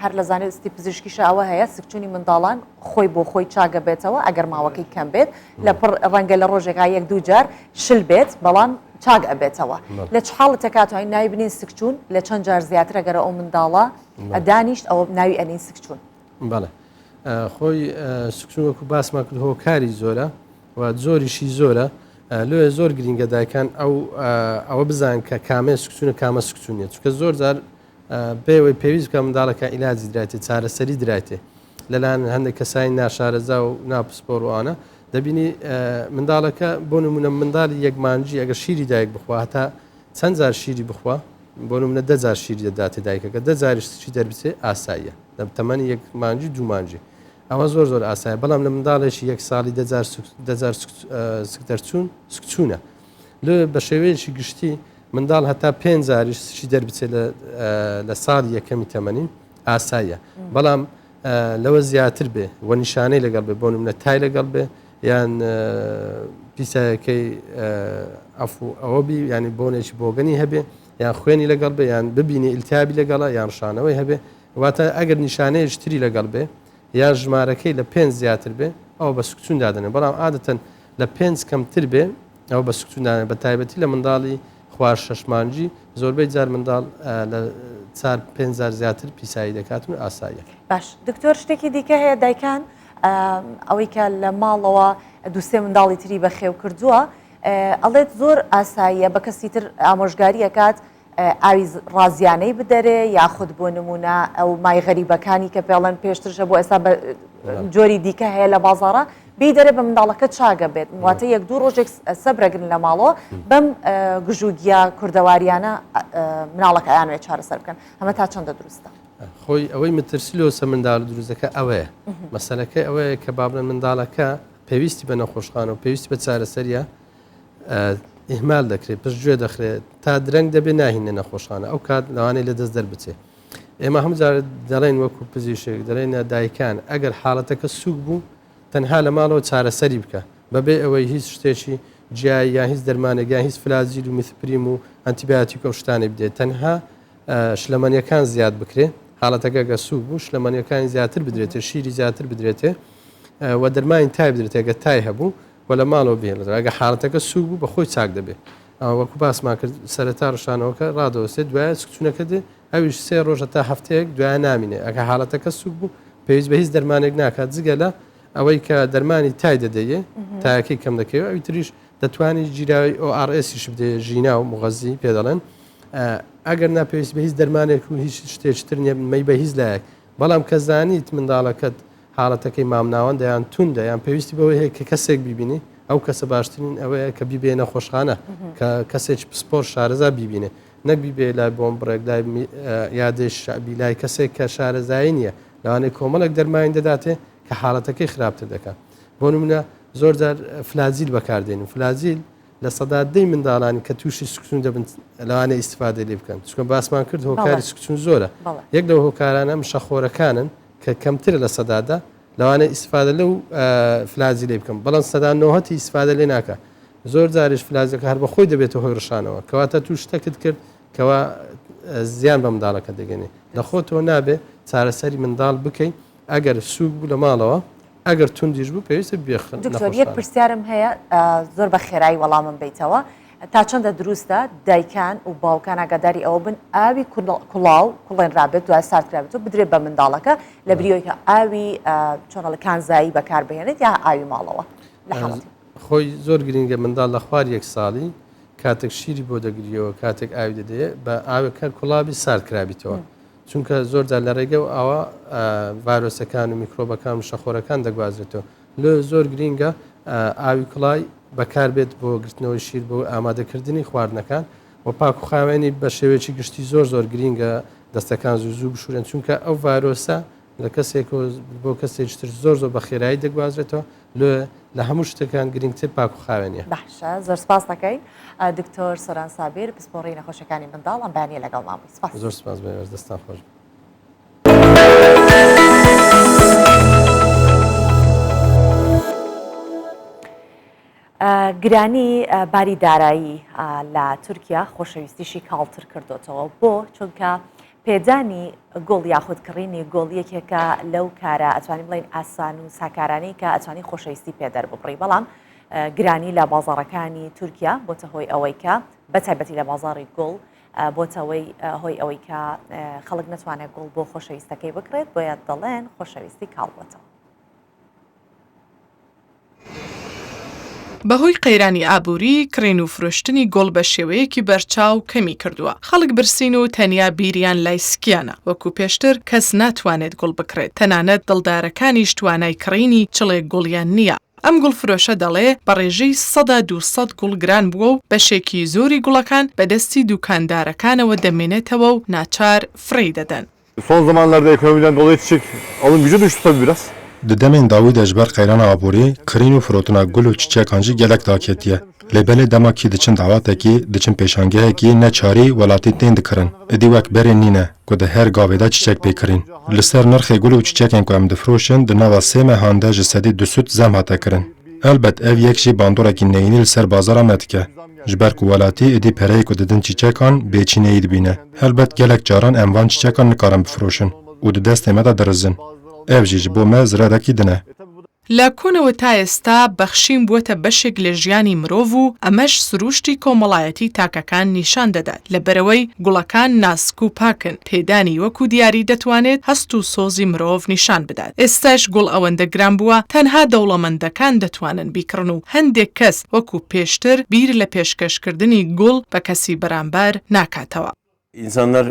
هەر لە زانستی پزیشکیشا ئەوە هەیە سکچوونی منداڵان خۆی بۆ خۆی چاگەبێتەوە ئەگەر ماوەکەی کەم بێت لە پڕ ڕەنگە لە ڕۆژێکا یەک دوو جار شل بێت بەڵام چاک ئەبێتەوە لە چ حاڵەتێکا توانین ناوی بنین سکچوون لە چەند جار زیاتر ئەگەر ئەو منداڵە دانیشت ئەوە ناوی ئەنین سکچوون؟ بەڵێ خۆی سکچوون وەکو باسمان کرد هۆکاری زۆرە و جۆریشی زۆرە لۆیە زۆر گرینگە دایکان ئەو ئەوە بزان کە کامێ سکچونە کامە سکچونیە چونکە زۆر جار بێەوەی پێویست بکە منداڵەکە عیلاجی درایتێ چارەسەری درایتێ لەلایەن هەندێک کەسانی ناشارەزا و ناپسپۆر وانە دەبینی منداڵەکە بۆ نمونە منداڵی یەکمانجی ئەگەر شیری دایک بخوا هەتا چەند جار شیری بخوا بۆ نمونە دەجار شیری دەداتێ دایکەکە دەجاریش سکی دەربچێ ئاساییە لە تەمەنی یەک مانگی دوو مانگی ئەوە زۆر زۆر ئاسایە بەڵام لە منداڵێکی یەک ساڵی دەجار دەجار سکدەرچوون سکچوونە لێ بە شێوەیەکی گشتی منداڵ هەتا پێنج جاریش سکی دەربچێت لە ساڵی یەکەمی تەمەنی. ئاساییە بەڵام لەوە زیاتر بێ و نیشانەی لەگەڵ بێ بۆ نمونە تای لەگەڵ بێ یان پیسایەکەی ئەفو ئەوە بی ینی بۆنێکی بۆگەنی هەبێ یان خوێنی لەگەڵ بێ یان ببینی ئیلتیابی لەگەڵە یان ڕشانەوەی هەبێ واتە ئەگەر نیشانەیەکی تری لەگەڵ بێ یان ژمارەکەی لە پێنج زیاتر بێ ئەوە بە سکچون دادەنێن بەڵام عادەتەن لە پێنج کەمتر بێ ئەوە بە سکچون دادەنێن بە تایبەتی لە منداڵی خوار شەش مانگی زۆربەی جار منداڵ لە چار پێنج جار زیاتر پیسایی دەکات و ئاساییە. باش دکتۆر شتێکی دیکە هەیە دایکان ئەوەی کە لە ماڵەوە دووسێ منداڵی تری بەخێو کردووە ئەڵێت زۆر ئاساییە بە کەسی تر ئامۆژگاری ئەکات ئاوی ڕازیانەی بدەرێ یاخود بۆ نمونە ئەو مای غەریبەکانی کە پێڵەن پێشترشە بۆ ئێستا بە جۆری دیکە هەیە لە بازاڕە بیدەرێ بە منداڵەکە چاگە بێت واتە یەک دوو ڕۆژێک سەبرەگرن لە ماڵەوە بەم گژوگیا کوردەواریانە مناڵەکە ئەیانوێت چارەسەر بکەن ئەمە تا چەندە دروستە؟ خۆی ئەوەی مەترسی لۆسە منداڵ دروستەکە ئەوەیە مەسەلەکەی ئەوەیە کە بابلەن منداڵەکە پێویستی بە نەخۆشخانە و پێویستی بە چارەسەریە ئیهمال دەکرێت پشتگوێ دەخرێت تا درەنگ دەبێت ناهینە نەخۆشخانە ئەو کات لەوانەیە لە دەست دەربچێت ئێمە هەموو جار دەڵێن وەکو پزیشک دەڵێنە دایکان ئەگەر حاڵەتەکە سوک بوو تەنها لە ماڵەوە چارەسەری بکە بەبێ ئەوەی هیچ شتێکی جیای یان هیچ دەرمانێک یان هیچ فلاجیل و میثپریم و ئەنتیبیاتیک ئەو شتانەی بدێت تەنها شلەمەنیەکان زیاد بکرێ حاڵەتەکە گە سوک بوو شلەمەنیەکانی زیاتر بدرێتێ شیری زیاتر بدرێتێ و دەرمانی تای بدرێتێ گە تای هەبوو و لە ماڵەوە بهێڵێتەوە ئەگە حاڵەتەکە سوک بوو بە خۆی چاک دەبێ ئەوە وەکو باسمان کرد سەرەتا ڕشانەوەکە ڕادەوەستێت دوایە سکچوونەکە دێ ئەویش سێ ڕۆژە تا هەفتەیەک دوایە نامینێ ئەگە حاڵەتەکە سوک بوو پێویست بە هیچ دەرمانێک ناکات جگە لە ئەوەی کە دەرمانی تای دەدەیێ تایەکەی کەم دەکەوێت ئەوی تریش دەتوانی گیراوی ORS یش بدەیە ژینا و مغەزی پێ دەڵێن ئەگەر نا پێویست بە هیچ دەرمانێک و هیچ شتێکی تر نییە مەی بە هیچ لایەک بەڵام کە زانیت منداڵەکەت حاڵەتەکەی مامناوەندە یان توندە یان پێویستی بەوەی هەیە کە کەسێک بیبینی ئەو کەسە باشترین ئەوەیە کە بیبێ نەخۆشخانە کە کەسێکی پسپۆر شارەزا بیبینێ نەک بیبێ لای بۆم بڕێک لای یادێ شەعبی لای کەسێک کە شارەزایی نییە لەوانەیە کۆمەڵێک دەرمانی دەداتێ کە حاڵەتەکەی خراپتر دەکات بۆ نمونە زۆر جار فلاجیل بەکاردێنین فلاجیل 10% منداڵانی کە تووشی سکچون دەبن لەوانەیە ئیسفادە لێ بکەن چونکە باسمان کرد هۆکاری سکچون زۆرە یەک لەو هۆکارانە مشەخۆرەکانن کە کەمترە 10% لەوانەیە ئیسفادە لەو فلاجیلەی بکەم بەڵام 90% ئیسفادە لێ ناکە زۆر جاریش فلاجەکە هەر بەخۆی دەبێتە هۆی ڕشانەوە کەواتە تو شتەکت کرد کەوا زیان بە منداڵەکە دەگەنێ لە خۆتەوە نابێ چارەسەری منداڵ بکەیت ئەگەر سوک بوو لە ماڵەوە ئەگەر توندیش بوو پێویستە بێخن دکتۆر یەک پرسیارم هەیە زۆر بە خێرایی وەڵامم بیتەوە تا چەندە دروستە دایکان و باوکان ئاگاداری ئەوە بن ئاوی کوڵاو کوڵێنرابێت دوای سارد کرابێت و بدرێت بە منداڵەکە لە بریەوەی کە ئاوی چۆنەڵە کانزایی بەکاربهێنێت یا ئاوی ماڵەوە لە حاڵەتی خۆی زۆر گرنگە منداڵ لە خوار یەک ساڵی کاتێک شیری بۆ دەگریەوە کاتێک ئاوی دەدەیە بە ئاوێکە کوڵابی سارد کرابیتەوە چونکە زۆر جار لە ڕێگە و ئاوا ڤایرۆسەکان و میکرۆبەکان و شەخۆرەکان دەگوازرێتەوە لۆ زۆر گرینگە ئاوی کوڵای بەکاربێت بۆ گرتنەوەی شیر بۆ ئامادەکردنی خواردنەکان و پاک و خاوێنی بە شێوەیەکی گشتی زۆر زۆر گرینگە دەستەکان زوو زوو بشورێن چونکە ئەو ڤایرۆسە لە کەسێک بۆ کەسێکی تر زۆر زۆر بە خێرایی دەگوازرێتەوە لۆ لە هەموو شتەکان گرنگتر پاک و خاوێنیە. باشە زۆر سپاس دەکەین دکتۆر سۆران سابیر پسپۆڕی نەخۆشیەکانی منداڵ ئەم بەیانیە لەگەڵمان بووی سپاس. زۆر سپاس بۆ ئێوەش دەستان خۆش بێت. گرانی باری دارایی لە تورکیا خۆشەویستیشی کاڵتر کردوتەوە بۆ چونکە پێدانی گوڵ یاخود کڕینی گوڵ یەکێکە لەو کارە ئەتوانین بڵێین ئاسان و ساکارانەی کە ئەتوانی خۆشەویستی پێ دەرببڕی بەڵام گرانی لە بازاڕەکانی تورکیا بۆتە هۆی ئەوەی کە بەتایبەتی لە بازاڕی گوڵ بۆتەوەی هۆی ئەوەی کە خەڵک نەتوانێت گوڵ بۆ خۆشەویستەکەی بکڕێت بۆیە دەڵێن خۆشەویستی کاڵ بۆتەوە. بەهۆی قەیرانی ئابووری، کڕین و فرۆشتنی گوڵ بە شێوەیەکی بەرچاو کەمی کردووە. خەڵک برسین و تەنیا بیریان لای سکیانە. وەکو پێشتر کەس ناتوانێت گوڵ بکڕێت، تەنانەت دڵدارەکانیش توانای کڕینی چڵێک گوڵیان نییە. ئەم گوڵفرۆشە دەڵێ، بە ڕێژەی 200% گوڵ گران بووە و بەشێکی زۆری گوڵەکان بە دەستی دووکاندارەکانەوە دەمێنێتەوە و ناچار فڕێی دەدەن. Son zamanlarda ekonomiden dolayı çiçek alım gücü düştü tabii biraz. Di demên dawî de ji ber qeyrana aborî, kirîn û firotina gul û çîçekan jî gelek daketiye. Lê belê dema kî diçin dawetekî, diçin pêşangehekî, neçarî welatî tên dikirin. Êdî wek berê nîne ku di her gavê de çîçek bê kirîn. Li ser nirxê gul û çîçekên ku em difiroşin di nava sê mehan de 200% zem hate kirin. Elbet ev yek jî bandorekî neyînî li ser bazara me dike. Ji ber ku welatî êdî pereyê ku didin çîçekan bêçîneyî dibîne. Helbet gelek caran em van çîçekan nikarin bifiroşin û di destê me de dirizin. Ev jî ji bo me zirerekî din e. لە کۆنەوە تا ئێستا بەخشین بووەتە بەشێک لە ژیانی مرۆڤ و ئەمەش سرووشتی کۆمەڵایەتی تاکەکان نیشان دەدات، لەبەرئەوەی گوڵەکان ناسک و پاکن، پێدانی وەکو دیاری دەتوانێت هەست و سۆزی مرۆڤ نیشان بدات، ئێستاش گوڵ ئەوەندە گران بووە تەنها دەوڵەمەندەکان دەتوانن بیکڕن و هەندێک کەس وەکو پێشتر بیر لە پێشکەشکردنی گوڵ بە کەسی بەرامبەر ناکاتەوە. İnsanlar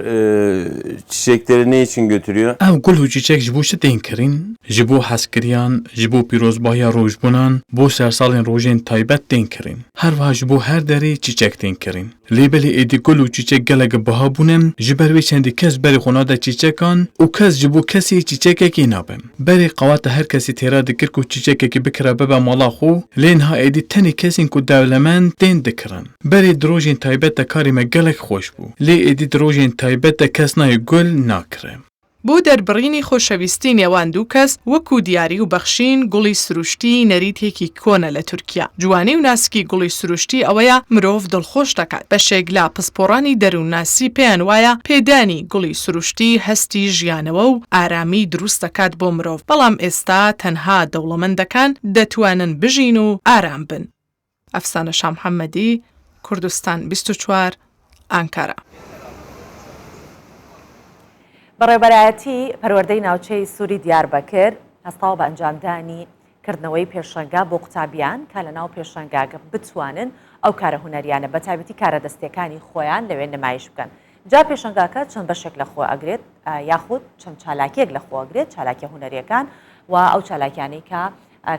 çiçekleri ne için götürüyor? Ev gul û çîçek ji bo çi tên kirîn? Ji bo hezkiriyan, ji bo pîrozbahiya rojbûnan, bo sersalên rojên taybet tên kirîn. Her wiha ji bo her derê çîçek tên kirîn. Lê belê êdî gul û çîçek gelek biha bûne, ji ber wê çendî kes berê xwe nade çîçekan û kes ji bo kesî çîçekekê nabe. Berê qeweta her kesî têra dikir ku çîçekekî bikire bibe mala xwe, lê niha êdî tenê kesên ku dewlemend tên dikirin. Berê di rojên taybet de karê me gelek xweş bû. Lê êdî di rojên taybet de kes nayê gul nakire. بۆ دەربڕینی خۆشەویستی نێوان دوو کەس وەکو دیاری و بەخشین گوڵی سروشتی نەریتێکی کۆنە لە تورکیا. جوانی و ناسکی گوڵی سروشتی ئەوەیە مرۆڤ دڵخۆش دەکات. بەشێک لە پسپۆڕانی دەروونناسی پێیان وایە پێدانی گوڵی سروشتی هەستی ژیانەوە و ئارامی دروست دەکات بۆ مرۆڤ، بەڵام ئێستا تەنها دەوڵەمەندەکان دەتوانن بژین و ئارام بن. ئەفسانە شامحەمەدی، کوردستان 24، ئانکارا. بەڕێوەبەرایەتی پەروەردەی ناوچەی سووری دیاربەکر هەستاوە بە ئەنجامدانی کردنەوەی پێشەنگا بۆ قوتابیان کە لەناو پێشەنگاگە بتوانن ئەو کارە هونەریانە بە تایبەتی کارە دەستیەکانی خۆیان لەوێ نمایش بکەن جا پێشەنگاکە چەند بەشێک لە خۆ ئەگرێت یاخود چەند چالاکیەک لە خۆ ئەگرێت چالاکیە هونەریەکان و ئەو چالاکیانەی کە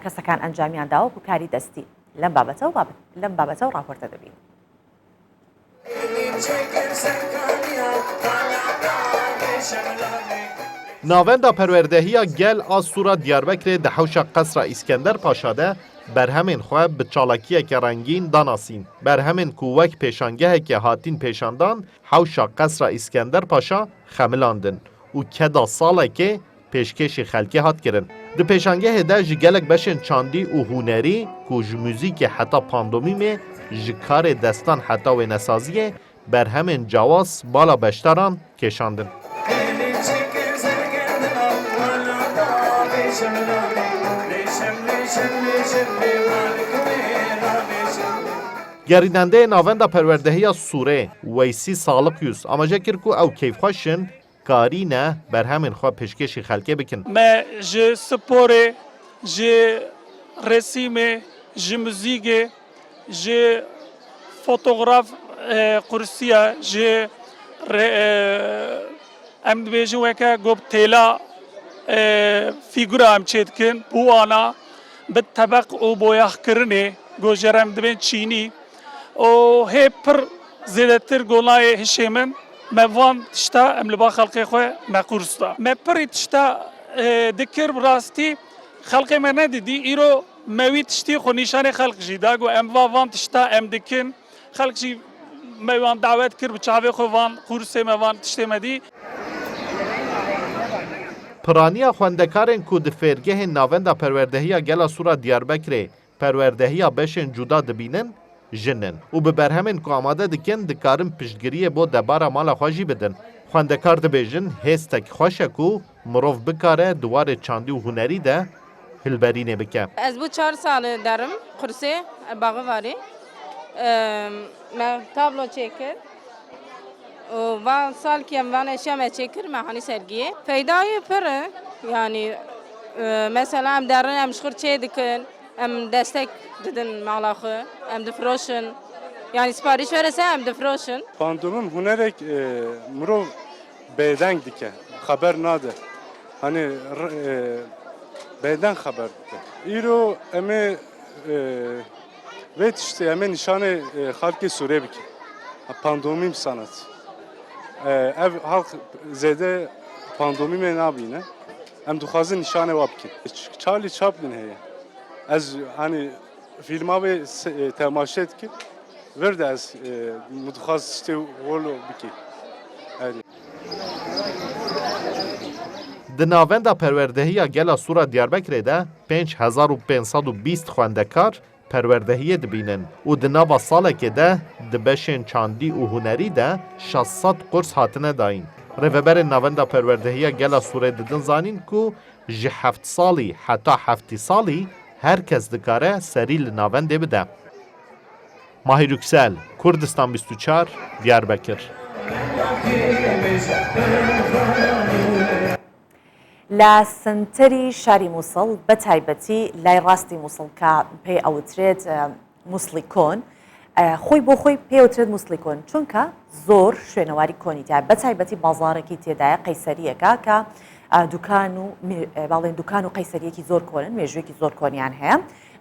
کەسەکان ئەنجامیان داوە وەکو کاری دەستی لەم بابەتە و لەم بابەتە و ڕاپۆرتە دەبین. Navenda Perwerdehiya Gel a Sûra Diyarbekirê di hewşa Qesra Îskender Paşa de berhemên xwe bi çalakiyeke rengîn danasîn. Berhemên ku wek pêşangehekê hatîn pêşandan hewşa Qesra Îskender Paşa xemilandin û keda salekê pêşkêşî xelkê hat kirin. Di pêşangehê de ji gelek beşên çandî û hunerî ku ji muzîkê heta pandomîmê, ji karê destan heta wênesaziyê berhemên cawaz bala beşdaran kêşandin. Gerînendeyê Navenda Perwerdehiya Sûrê Weysî Salikyuz amaje kir ku ew keyfxweş in Karîne berhemên xwe pêşkêşî xelkê bikin. Me ji sporê, ji resîmê, ji muzîkê, ji fotograf qursiye, ji em dibêjin weke ku bi têla fîgura em çêdikin, bûana bi tebeq û boyaxkirinê ku jê re em dibên çînî û hê pir zêdetir ku nayê hişê min. Me van tişta em li ba xelkê xwe me qurs da. Me pirî tişta dikir bi rastî xelkê me nedidî. Îro me wî tiştî xwe nîşanê xelk jî da ku em va van tişta em dikin. Xelk jî me wan dawet kir bi çavê xwe van qursê me van tiştê me dî. Piraniya xwendekarên ku di fêrgehên Navenda Perwerdehiya Gela Sûra Diyarbekirê Perwerdehiya beşên cuda dibînin jin in û bi berhemên ku amade dikin dikarin piştgiriyê bo debara mala xwe jî bidin. Xwendekar dibêjin hêstek xweş e ku mirov bikare di warê çandî û hunerî de hilberînê bike. Ez bû çar sal e derim qursê Baxevarê. Me tablo çêkir û van salkî em van eşya me çêkir me hanî sergiyê. Feydayê pir e yanî mesela em derin em ji xwe re çêdikin em destek didin mala xwe em difiroşin yanî siparîş were ser em difiroşin. Pandomim hunerek mirov bêdeng dike xeber nade hani bêdeng xeber dide. Îro em ê Vê tiştê em ê nîşanê xelkê Sûrê bikin. Pandomîm sanat. Ev halk zêde pandomîmê nabîne. Em dixwazin nîşanê wa bikin. Charlie Chaplin heye. Ez hanî fîlma wê temaşe dikim. Vir de ez min dixwaz tiştê wolo bikî. Erê. Di navenda perwerdehiya gela Sûra Diyarbekirê de 5520 xwendekar perwerdehiyê dibînin û di nava salekê de di beşên çandî û hunerî de 600 qurs hatine dayîn. Rêveberên Navenda Perwerdehiya Gela Sûrê didin zanîn ku ji heft salî heta heftî salî her kes dikare serî li navendê bide. Mahîr Yüksel, Kurdistan 24, Diyarbekir. لە سەنتەری شاری موسڵ بە تایبەتی لای ڕاستی موسڵ کە پێی ئەوترێت موسڵی کۆن خۆی بۆ خۆی پێوترێت موسڵی کۆن چونکە زۆر شوێنەواری کۆنی تیا بە تایبەتی بازارێکی تێدایە قەیسەریەکە کە دوکان و باڵێن دوکان و قەیسەریەکی زۆر کۆنن مێژوویەکی زۆر کۆنیان هەیە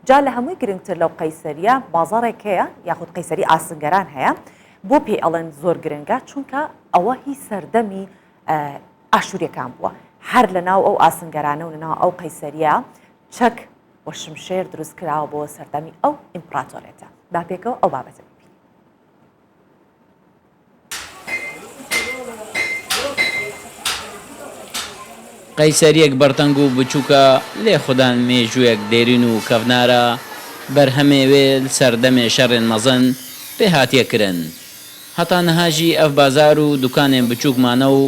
جا لە هەمووی گرنگتر لەو قەیسەریە بازارێک هەیە یاخود قەیسەری ئاسنگەران هەیە بۆ پێی ئەڵێن زۆر گرنگە چونکە ئەوە هی سەردەمی ئاشووریەکان بووە هەر لە ناو ئەو ئاسنگەرانە و لە ناو ئەو قەیسەریە چەک و شمشێر دروست کراوە بۆ سەردەمی ئەو ئیمپراتۆرێتە با پێکەوە ئەو بابەتە ببینین. قەیسەریەک بەرتەنگ و بچووکە لێ خودان مێژوویەک دێرین و کەڤنارە، بەرهەمێ وێ لسەردەمێ شەڕێن مەزن پێ هاتیە کرن. هەتا نها ژی ئەڤ بازار و دوکانێن بچووک مانە و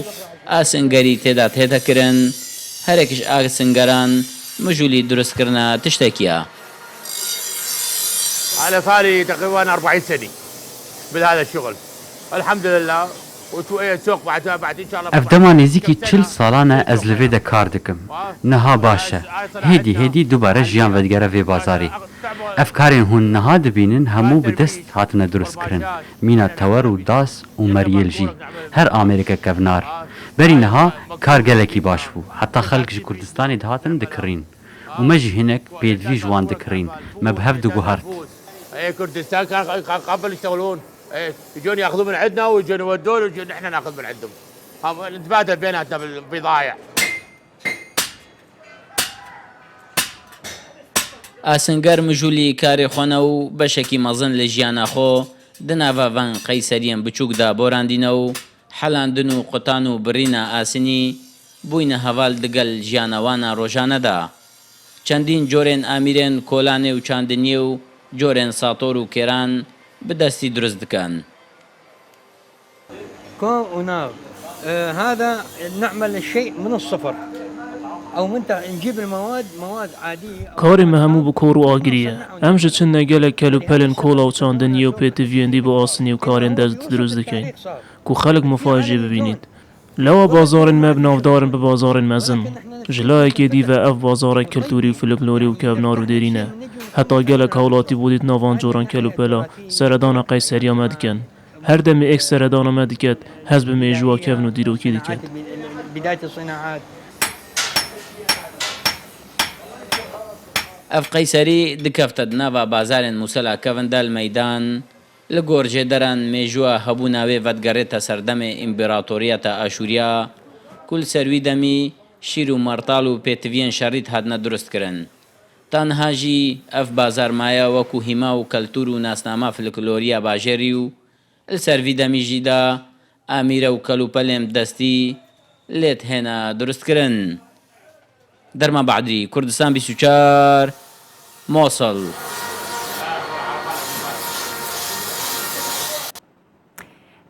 ئاسنگەری تێدا تێتە کرن، هەرێکش ئاسنگەران مژوولی دروست کرنا تشتەکیە. انا صاري تقريبا 40 سنه بهذا الشغل الحمد لله Ev dema nêzîkî 40 salan e ez li vê de kar dikim. Niha baş e. Hêdî hêdî dubare jiyan vedigere vê bazarê. Ev karên hûn niha dibînin hemû bi dest hatine duristkirin. Mîna tewer û das û meryêl jî. Her amêreke kevnar. Berî niha kar gelekî baş bû. Heta xelk ji Kurdistanê dihatin dikirîn. Û me jî hinek pêdivî ji wan dikirîn. Me bi hev diguhert. يجون ياخذون من عندنا ويجون يودون ويجون احنا ناخذ من عندهم نتبادل بيناتنا بالبضايع ئاسنگەر مژوولی کارێ خوەنە و بەشەکی مەزن لە ژیانا خۆ د ناڤا ڤان قەیسەریەن بچووک دا بۆراندینە و حەلاندن و قوتان و بڕینا ئاسنی بووینە هەڤال دگەل ژیانەوانا ڕۆژانەدا. چەندین جۆرێن ئامیرێن کۆلانێ و چاندنیێ و جۆرێن ساتۆر و کێران ب دەستی دروست دکەن. كون ونار هذا نعمل الشيء من الصفر او من نجيب المواد مواد عادية. Karê me hemû bi kor û agirî ye. Em ji çin ne gelek kelûpelên kola û çandiniyê û pêtiviyên dî bi asinî û karên dest dirust dikeyn ku xelk mifayê jê bibînît. Lewa bazarên me bi navdar in bi bazarên mezin. Ji layekê dî ve ev bazarek kulturî û folklorî û kevnar û dêrîn e. Heta gelek hewlatî bo dîtina van coran kelûpela seredana Qeyseriya me dikin. Her demê êk seredana me diket hest bi mêjûwa kevn û dîrokî diket. Ev Qeyserî dikefte di nava bazarên Mûsela kevn de li meydan Li gor jêderan mêjûa hebûna wê vedigerête serdemê Împeratoriyeta Aşûriya ku li ser wî demî şîr û mertal û pêtiviyên şerî dihatine durustkirin. Ta niha jî ev bazar maye wekû hîma û keltûr û nasnama filkloriya bajêrî û li ser vî demî jî da amîre û kelûpelên bi destî lê dihêne durustkirin. Derman Badrî, Kurdistan 24, Mosel.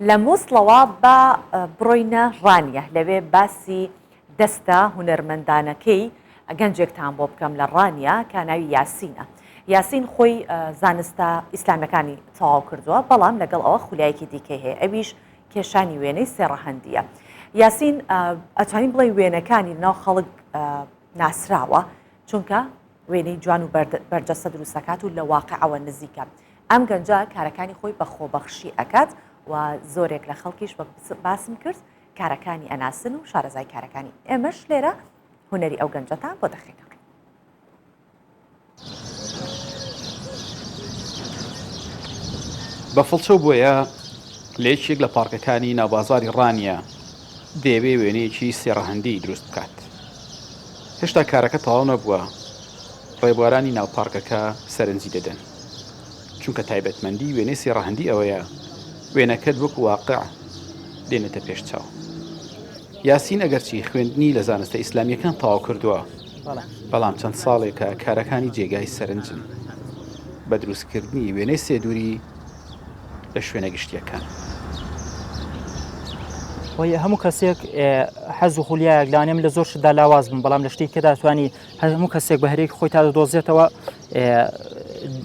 لە موسڵەوە با بڕۆینە ڕانیە لەوێ باسی دەستە هونەرمەندانەکەی گەنجێکتان بۆ بکەم لە ڕانیە کە ناوی یاسینە. یاسین خۆی زانستە ئیسلامیەکانی تەواو کردووە بەڵام لەگەڵ ئەوە خولیایەکی دیکەی هەیە ئەویش کێشانی وێنەی سێ ڕەهەندییە. یاسین ئەتوانین بڵێ وێنەکانی لەناو خەڵک ناسراوە چونکە وێنەی جوان و بەرجەستە دروستەکات و لە واقعەوە نزیکە. ئەم گەنجە کارەکانی خۆی بە خۆبەخشی ئەکات و زۆرێک لە خەڵکیش وەک باسم کرد کارەکانی ئەناسن و شارەزای کارەکانی ئێمەش لێرە هونەری ئەو گەنجەتان بۆ دەخەینە ڕوو. بە فڵچە و بۆیە لە یەکێک لە پارکەکانی ناوبازاڕی ڕانیە دەیەوێ وێنەیەکی سێ ڕەهەندی دروست بکات. هێشتا کارەکە تەواو نەبووە، ڕێبوارانی ناو پارکەکە سەرنجی دەدەن. چونکە تایبەتمەندی وێنەی سێ ڕەهەندی ئەوەیە وێنەکەت وەکو واقع دێنێتە پێش چاو. یاسین ئەگەرچی خوێندنی لە زانستە ئیسلامییەکان تەواو کردووە، بەڵام چەند ساڵێکە کارەکانی جێگای سەرنجن بە دروستکردنی وێنەی سێ دووری لە شوێنە گشتییەکان. وەی هەموو کەسێک حەز و خولیایەک لەوانەیە من لە زۆر شتدا لاواز بم بەڵام لە شتێکی کەدا توانی هەموو کەسێک بەهرەیەکی خۆی تا دەدۆزێتەوە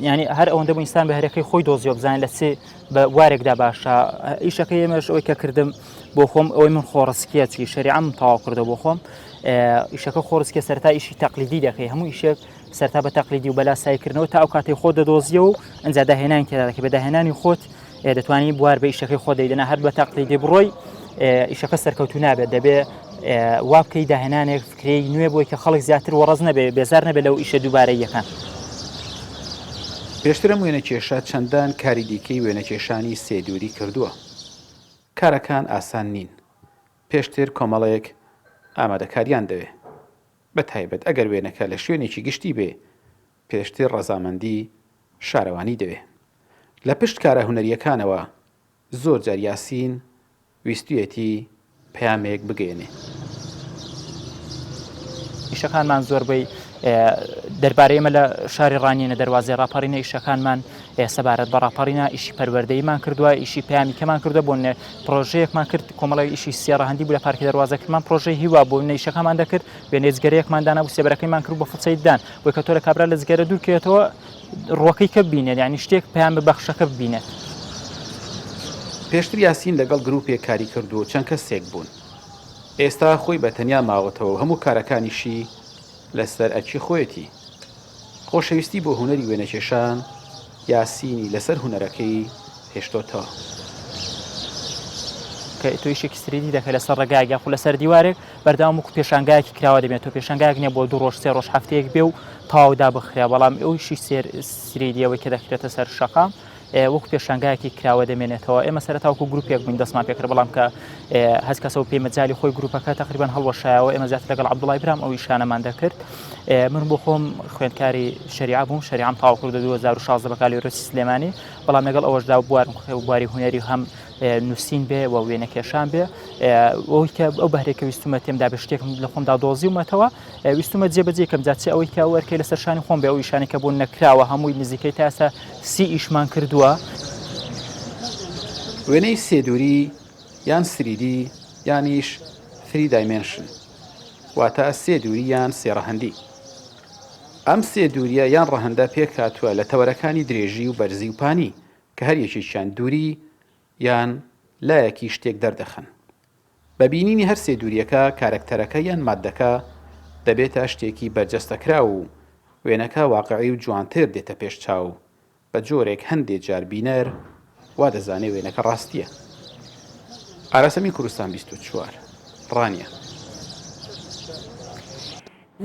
ینی هەر ئەوەندە بۆ ئینسان بەهرەکەی خۆی دۆزیەوە بزانێت لە چ بە وارێکدا باشە ئیشەکەی ئێمەش ئەوەی کە کردم بۆ خۆم ئەوەی من خۆڕسکیە چی شەریعەم تەواو کردو بۆ خۆم ئیشەکە خۆڕسکە سەرتا ئیشی تەقلیدی دەکەی هەموو ئیشێک سەرتا بە تەقلیدی و بەلاسایکردنەوە تا ئەو کاتەی خۆت دەدۆزیەوە و ئەنجا داهێنانی تێدا دەکەی بە داهێنانی خۆت دەتوانی بوار بە ئیشەکەی خۆت دەی دەنا هەر بە تەقلیدی بڕۆی ئیشەکە سەرکەوتو نابێت دەبێ وا بکەی داهێنانێک فکرەی نوێ بۆی کە خەڵک زیاتر وەڕەز نەبێ بێزار نەبێت لەو ئیشە دووبارەیەکان. پێشتر ئەم وێنەکێشە چەندان کاری دیکەی وێنەکێشانی سێ دووری کردووە. کارەکان ئاسان نین. پێشتر کۆمەڵێک ئامادەکاریان دەوێ. بە تایبەت ئەگەر وێنەکە لە شوێنێکی گشتی بێ، پێشتر ڕەزامەندی شارەوانی دەوێ. لە پشت کارە هونەرییەکانەوە زۆر جار یاسین ویستویەتی پەیامێک بگەیەنێ. ئیشەکانمان زۆربەی دەربارەی ئێمە لە شاری ڕانیەنە دەروازەی ڕاپەڕینە ئیشەکانمان سەبارەت بە ڕاپەڕینە ئیشی پەروەردەیمان کردووە ئیشی پەیامی کەمان کردووە بۆ پرۆژەیەکمان کرد کۆمەڵێک ئیشی سێ ڕەهەندی بوو لە پارکی دەروازەکردمان پرۆژەی هیوا بۆ ئیشەکەمان دەکرد وێنەی جگەرەیەکمان دانا بوو سێبەرەکەیمان کرد بە فڵچەی ددان بۆی کە تۆ لە کابرا لە جگەرە دوور کەوێتەوە ڕووەکەی کە ببینێت یعنی شتێک پەیام بە بەخشەکە ببینێت. پێشتر یاسین لەگەڵ گروپێک کاری کردووە و چەند کەسێک بوون. ئێستا خۆی بە تەنیا ماوەتەوە و هەموو کارەکانیشی لەسەر ئەرکی خۆیەتی. خۆشەویستی بۆ هونەری وێنەکێشان یاسینی لەسەر هونەرەکەی هێشتۆتەوە. کە تۆ ئیشێکی سریدی دەکەی لەسەر ڕێگایەک یاخود لەسەر دیوارێک بەردەوام وەکو پێشانگایەکی کراوە دەبێتەوە پێشانگایەک نییە بۆ دوو ڕۆژ سێ ڕۆژ هەفتەیەک بێ و تەواو دابخرێ بەڵام ئەو ئیشی سێر سریدی ئەوەی کە دەکرێتە سەر شەقام وەکو پێشانگایەکی کراوە دەمێنێتەوە ئێمە سەرەتا وەکو گروپێک بووین دەستمان پێکرد بەڵام کە هەست کەسەوە پێی مەجای خۆی گروپەکە تقریبان هەڵوەشایەوە ئێمە زیاتر لەگەڵ عەبدوڵای برام ئەو ئیشانەمان دەکرد من بۆ خۆم خوێندکاری شەریعە بووم شەریعەم تەواو کرد 2016 بەکالۆریۆسی سلێمانی بەڵام لەگەڵ ئەوەشدا بوارم بواری هونەری هەم نووسین بێ و وێنەکێشان بێ ئەوەی کە ئەو بەهرێکە ویستومە تێمدا بە شتێکم لە خۆمدا دۆزیومەتەوە ویستومە جێبەجێ کەم جا چ ئەوەی کە ئەو ئەرکەی لەسەر شانی خۆم بێ ئەو ئیشانەی کە بۆ نەکراوە هەمووی نزیکەی تا ئێستا سی ئیشمان کردووە. وێنەی سێ دووری یان سریدی یانیش three dimension واتە سێ دووری یان سێ ڕەهەندی. ئەم سێ دووریە یان ڕەهەندە پێکهاتووە لە تەوەرەکانی درێژی و بەرزی و پانی کە هەر یەکێکیان دووری یان لایەکی شتێک دەردەخەن. بە بینینی هەر سێ دوورییەکە کارەکتەرەکە یان ماددەکە دەبێتە شتێکی بەرجەستەکراو و وێنەکە واقعی و جوانتر دێتە پێش چاو، بە جۆرێک هەندێ جار بینەر وا دەزانێ وێنەکە ڕاستییە. ئاراس ئەمین کوردستان 24، ڕانیە.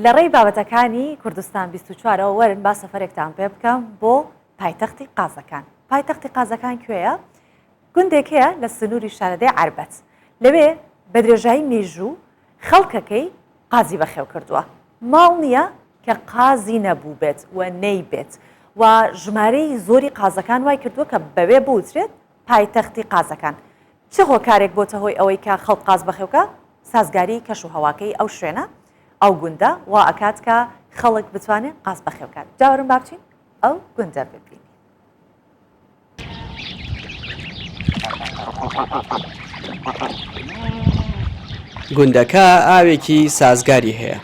لە ڕێی بابەتەکانی کوردستان 24 ەوە وەرن با سەفەرێکتان پێ بکەم بۆ پایتەختی قازەکان. پایتەختی قازەکان کوێیە؟ گوندێک هەیە لە سنووری شارەدێی عەربەت، لەوێ بە درێژایی مێژوو خەڵکەکەی قازی بەخێو کردووە، ماڵ نییە کە قازی نەبووبێت و نەیبێت و ژمارەی زۆری قازەکان وای کردووە کە بەوێ بوترێت پایتەختی قازەکان. چ هۆکارێک بۆتە هۆی ئەوەی کە خەڵک قاز بەخێو کا؟ سازگاری کەش و هەواکەی ئەو شوێنە، ئەو گوندە وا ئەکات کە خەڵک بتوانێت قاز بەخێو کات. جا وەرن با بچین ئەو گوندە ببینین. گوندەکە ئاوێکی سازگاری هەیە.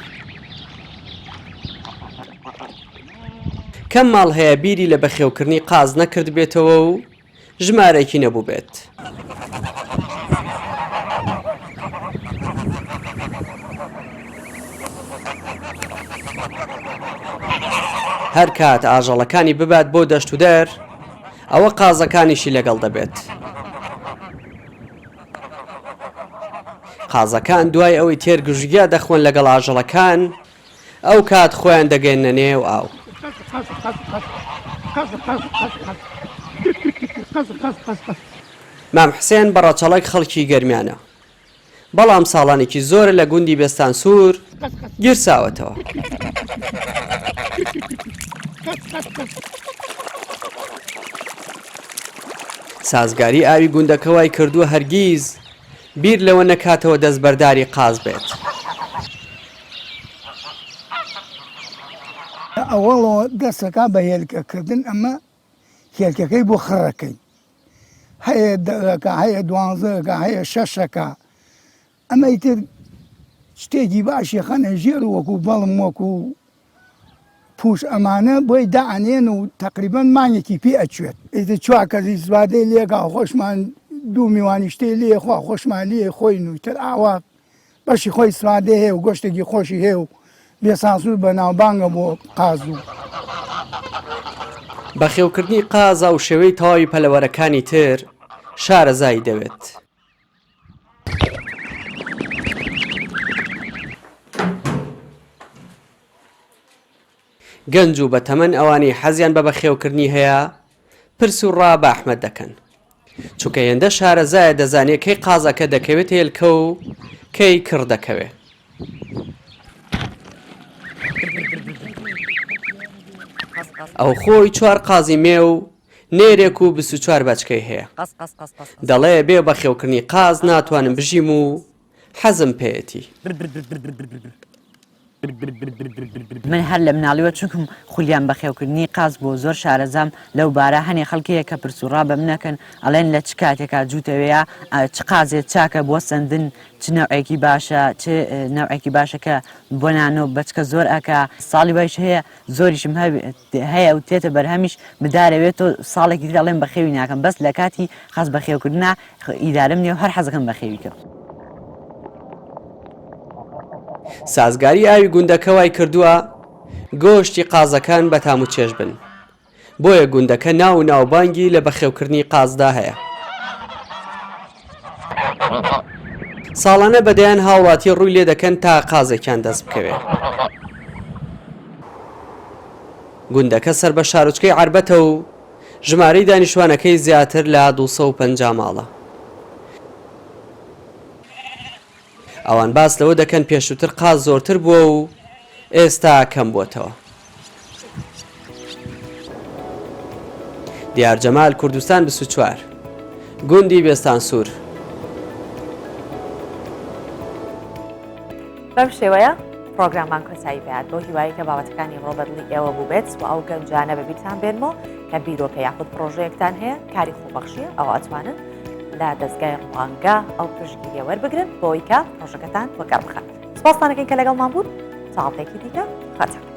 کەم ماڵ هەیە بیری لە بەخێوکردنی قاز نەکردبێتەوە و ژمارەیەکی نەبووبێت. هەر کات ئاژەڵەکانی ببات بۆ دەشت و دەر ئەوە قازەکانیشی لەگەڵ دەبێت. قازەکان دوای ئەوەی تێر گژوگیا دەخۆن لەگەڵ ئاژەڵەکان ئەو کات خۆیان دەگەێننە نێو ئاو. مام حسێن بە ڕەچەڵەک خەڵکی گەرمیانە. بەڵام ساڵانێکی زۆرە لە گوندی بێستانسوور گیرساوەتەوە. سازگاری ئاوی گوندەکە وای کردووە هەرگیز بیر لەوە نەکاتەوە دەستبەرداری قاز بێت. لە ئەوەڵەوە دەستەکا بە هێلکە کردن ئەمە هێلکەکەی بۆ خڕەکەی هەیە دەکە هەیە دوانزەکە هەیە شەشەکە ئەمە ئیتر شتێکی باشی خەنە ژێر وەکو بەڵم وەکو پوش ئەمانە بۆی دائەنێن و تەقریبەن مانگێکی پێ ئەچێت ئیتر چوار کەس ئیسفادەی لێکا خۆشمان دوو میوانی شتێ لێ خوا خۆشمان لێ خۆین و تر ئاوا بەشی خۆی ئیسفادەی هەیە و گۆشتێکی خۆشی هەیە و بێسانسور بەناوبانگە بۆ قاز و. بەخێوکردنی قاز هاوشێوەی تەواوی پەلەوەرەکانی تر شارەزایی دەوێت. گەنج و بەتەمەن ئەوانەی حەزیان بە بەخێوکردنی هەیە پرس و ڕا بە ئەحمەد دەکەن چونکە هێندە شارەزایە دەزانێ کەی قازەکە دەکەوێتە هێلکە و کەی کڕ دەکەوێ. ئەو خۆی چوار قازی مێ و نێرێک و 24 بەچکەی هەیە. دەڵێ بێ بەخێوکردنی قاز ناتوانم بژیم و حەزم پێیەتی. من هەر لە مناڵیوە چونکم خولیام بەخێوکردنی قاز بووە زۆر شارەزام لەو بارە هەنێ خەڵک هەیە کە پرس و ڕا بە منەکەن ئەڵێن لە چ کاتێکا جووتەوێیە چ قازێ چاکە بۆ سەندن چ نەوعێکی باشە چ نەوعێکی باشە کە بۆ نانۆ بەچکە زۆر ئەکا ساڵی وایش هەیە زۆریشم هەیە و تێتە بەرهەمیش بدارەوێت و ساڵێکی تر ئەڵێم بەخێوی ناکەم بەس لە کاتی قاز بەخێوکردنا ئیدارەم نیە و هەر حەزەکەم بەخێوی کەم. سازگاری ئاوی گوندەکە وای کردووە گۆشتی قازەکان بەتام و چێژ بن، بۆیە گوندەکە ناو و ناوبانگی لە بەخێوکردنی قازدا هەیە. ساڵانە بە دەیان هاوڵاتی ڕووی لێدەکەن تا قازێکیان دەست بکەوێ. گوندەکە سەر بە شارۆچکەی عەربەتە و ژمارەی دانیشتوانەکەی زیاتر لە 250 ماڵە. ئەوان باس لەوە دەکەن پێشووتر قاز زۆرتر بووە و ئێستا کەم بووەتەوە. دیار جەمال، کوردستان 24، گوندی بێستانسوور. بەم شێوەیە پرۆگرامان کۆتایی پێهات بەو هیوایەی کە بابەتەکانی ئەمڕۆ بەدڵی ئێوە بووبێت و ئەو گەنجانە بەبیرتان بێنمەوە کە بیرۆکە یاخود پرۆژەیەکتان هەیە کاری خۆبەخشیە ئەوە ئەتوانن لە دەستگای ڕوانگە ئەو پشتگیریە وەربگرن بۆی کە پرۆژەکەتان وەگەڕ بخەن سپاستانەکەین کە لەگەڵمان بوون تا هەڵقەیەکی دیکە خاتان.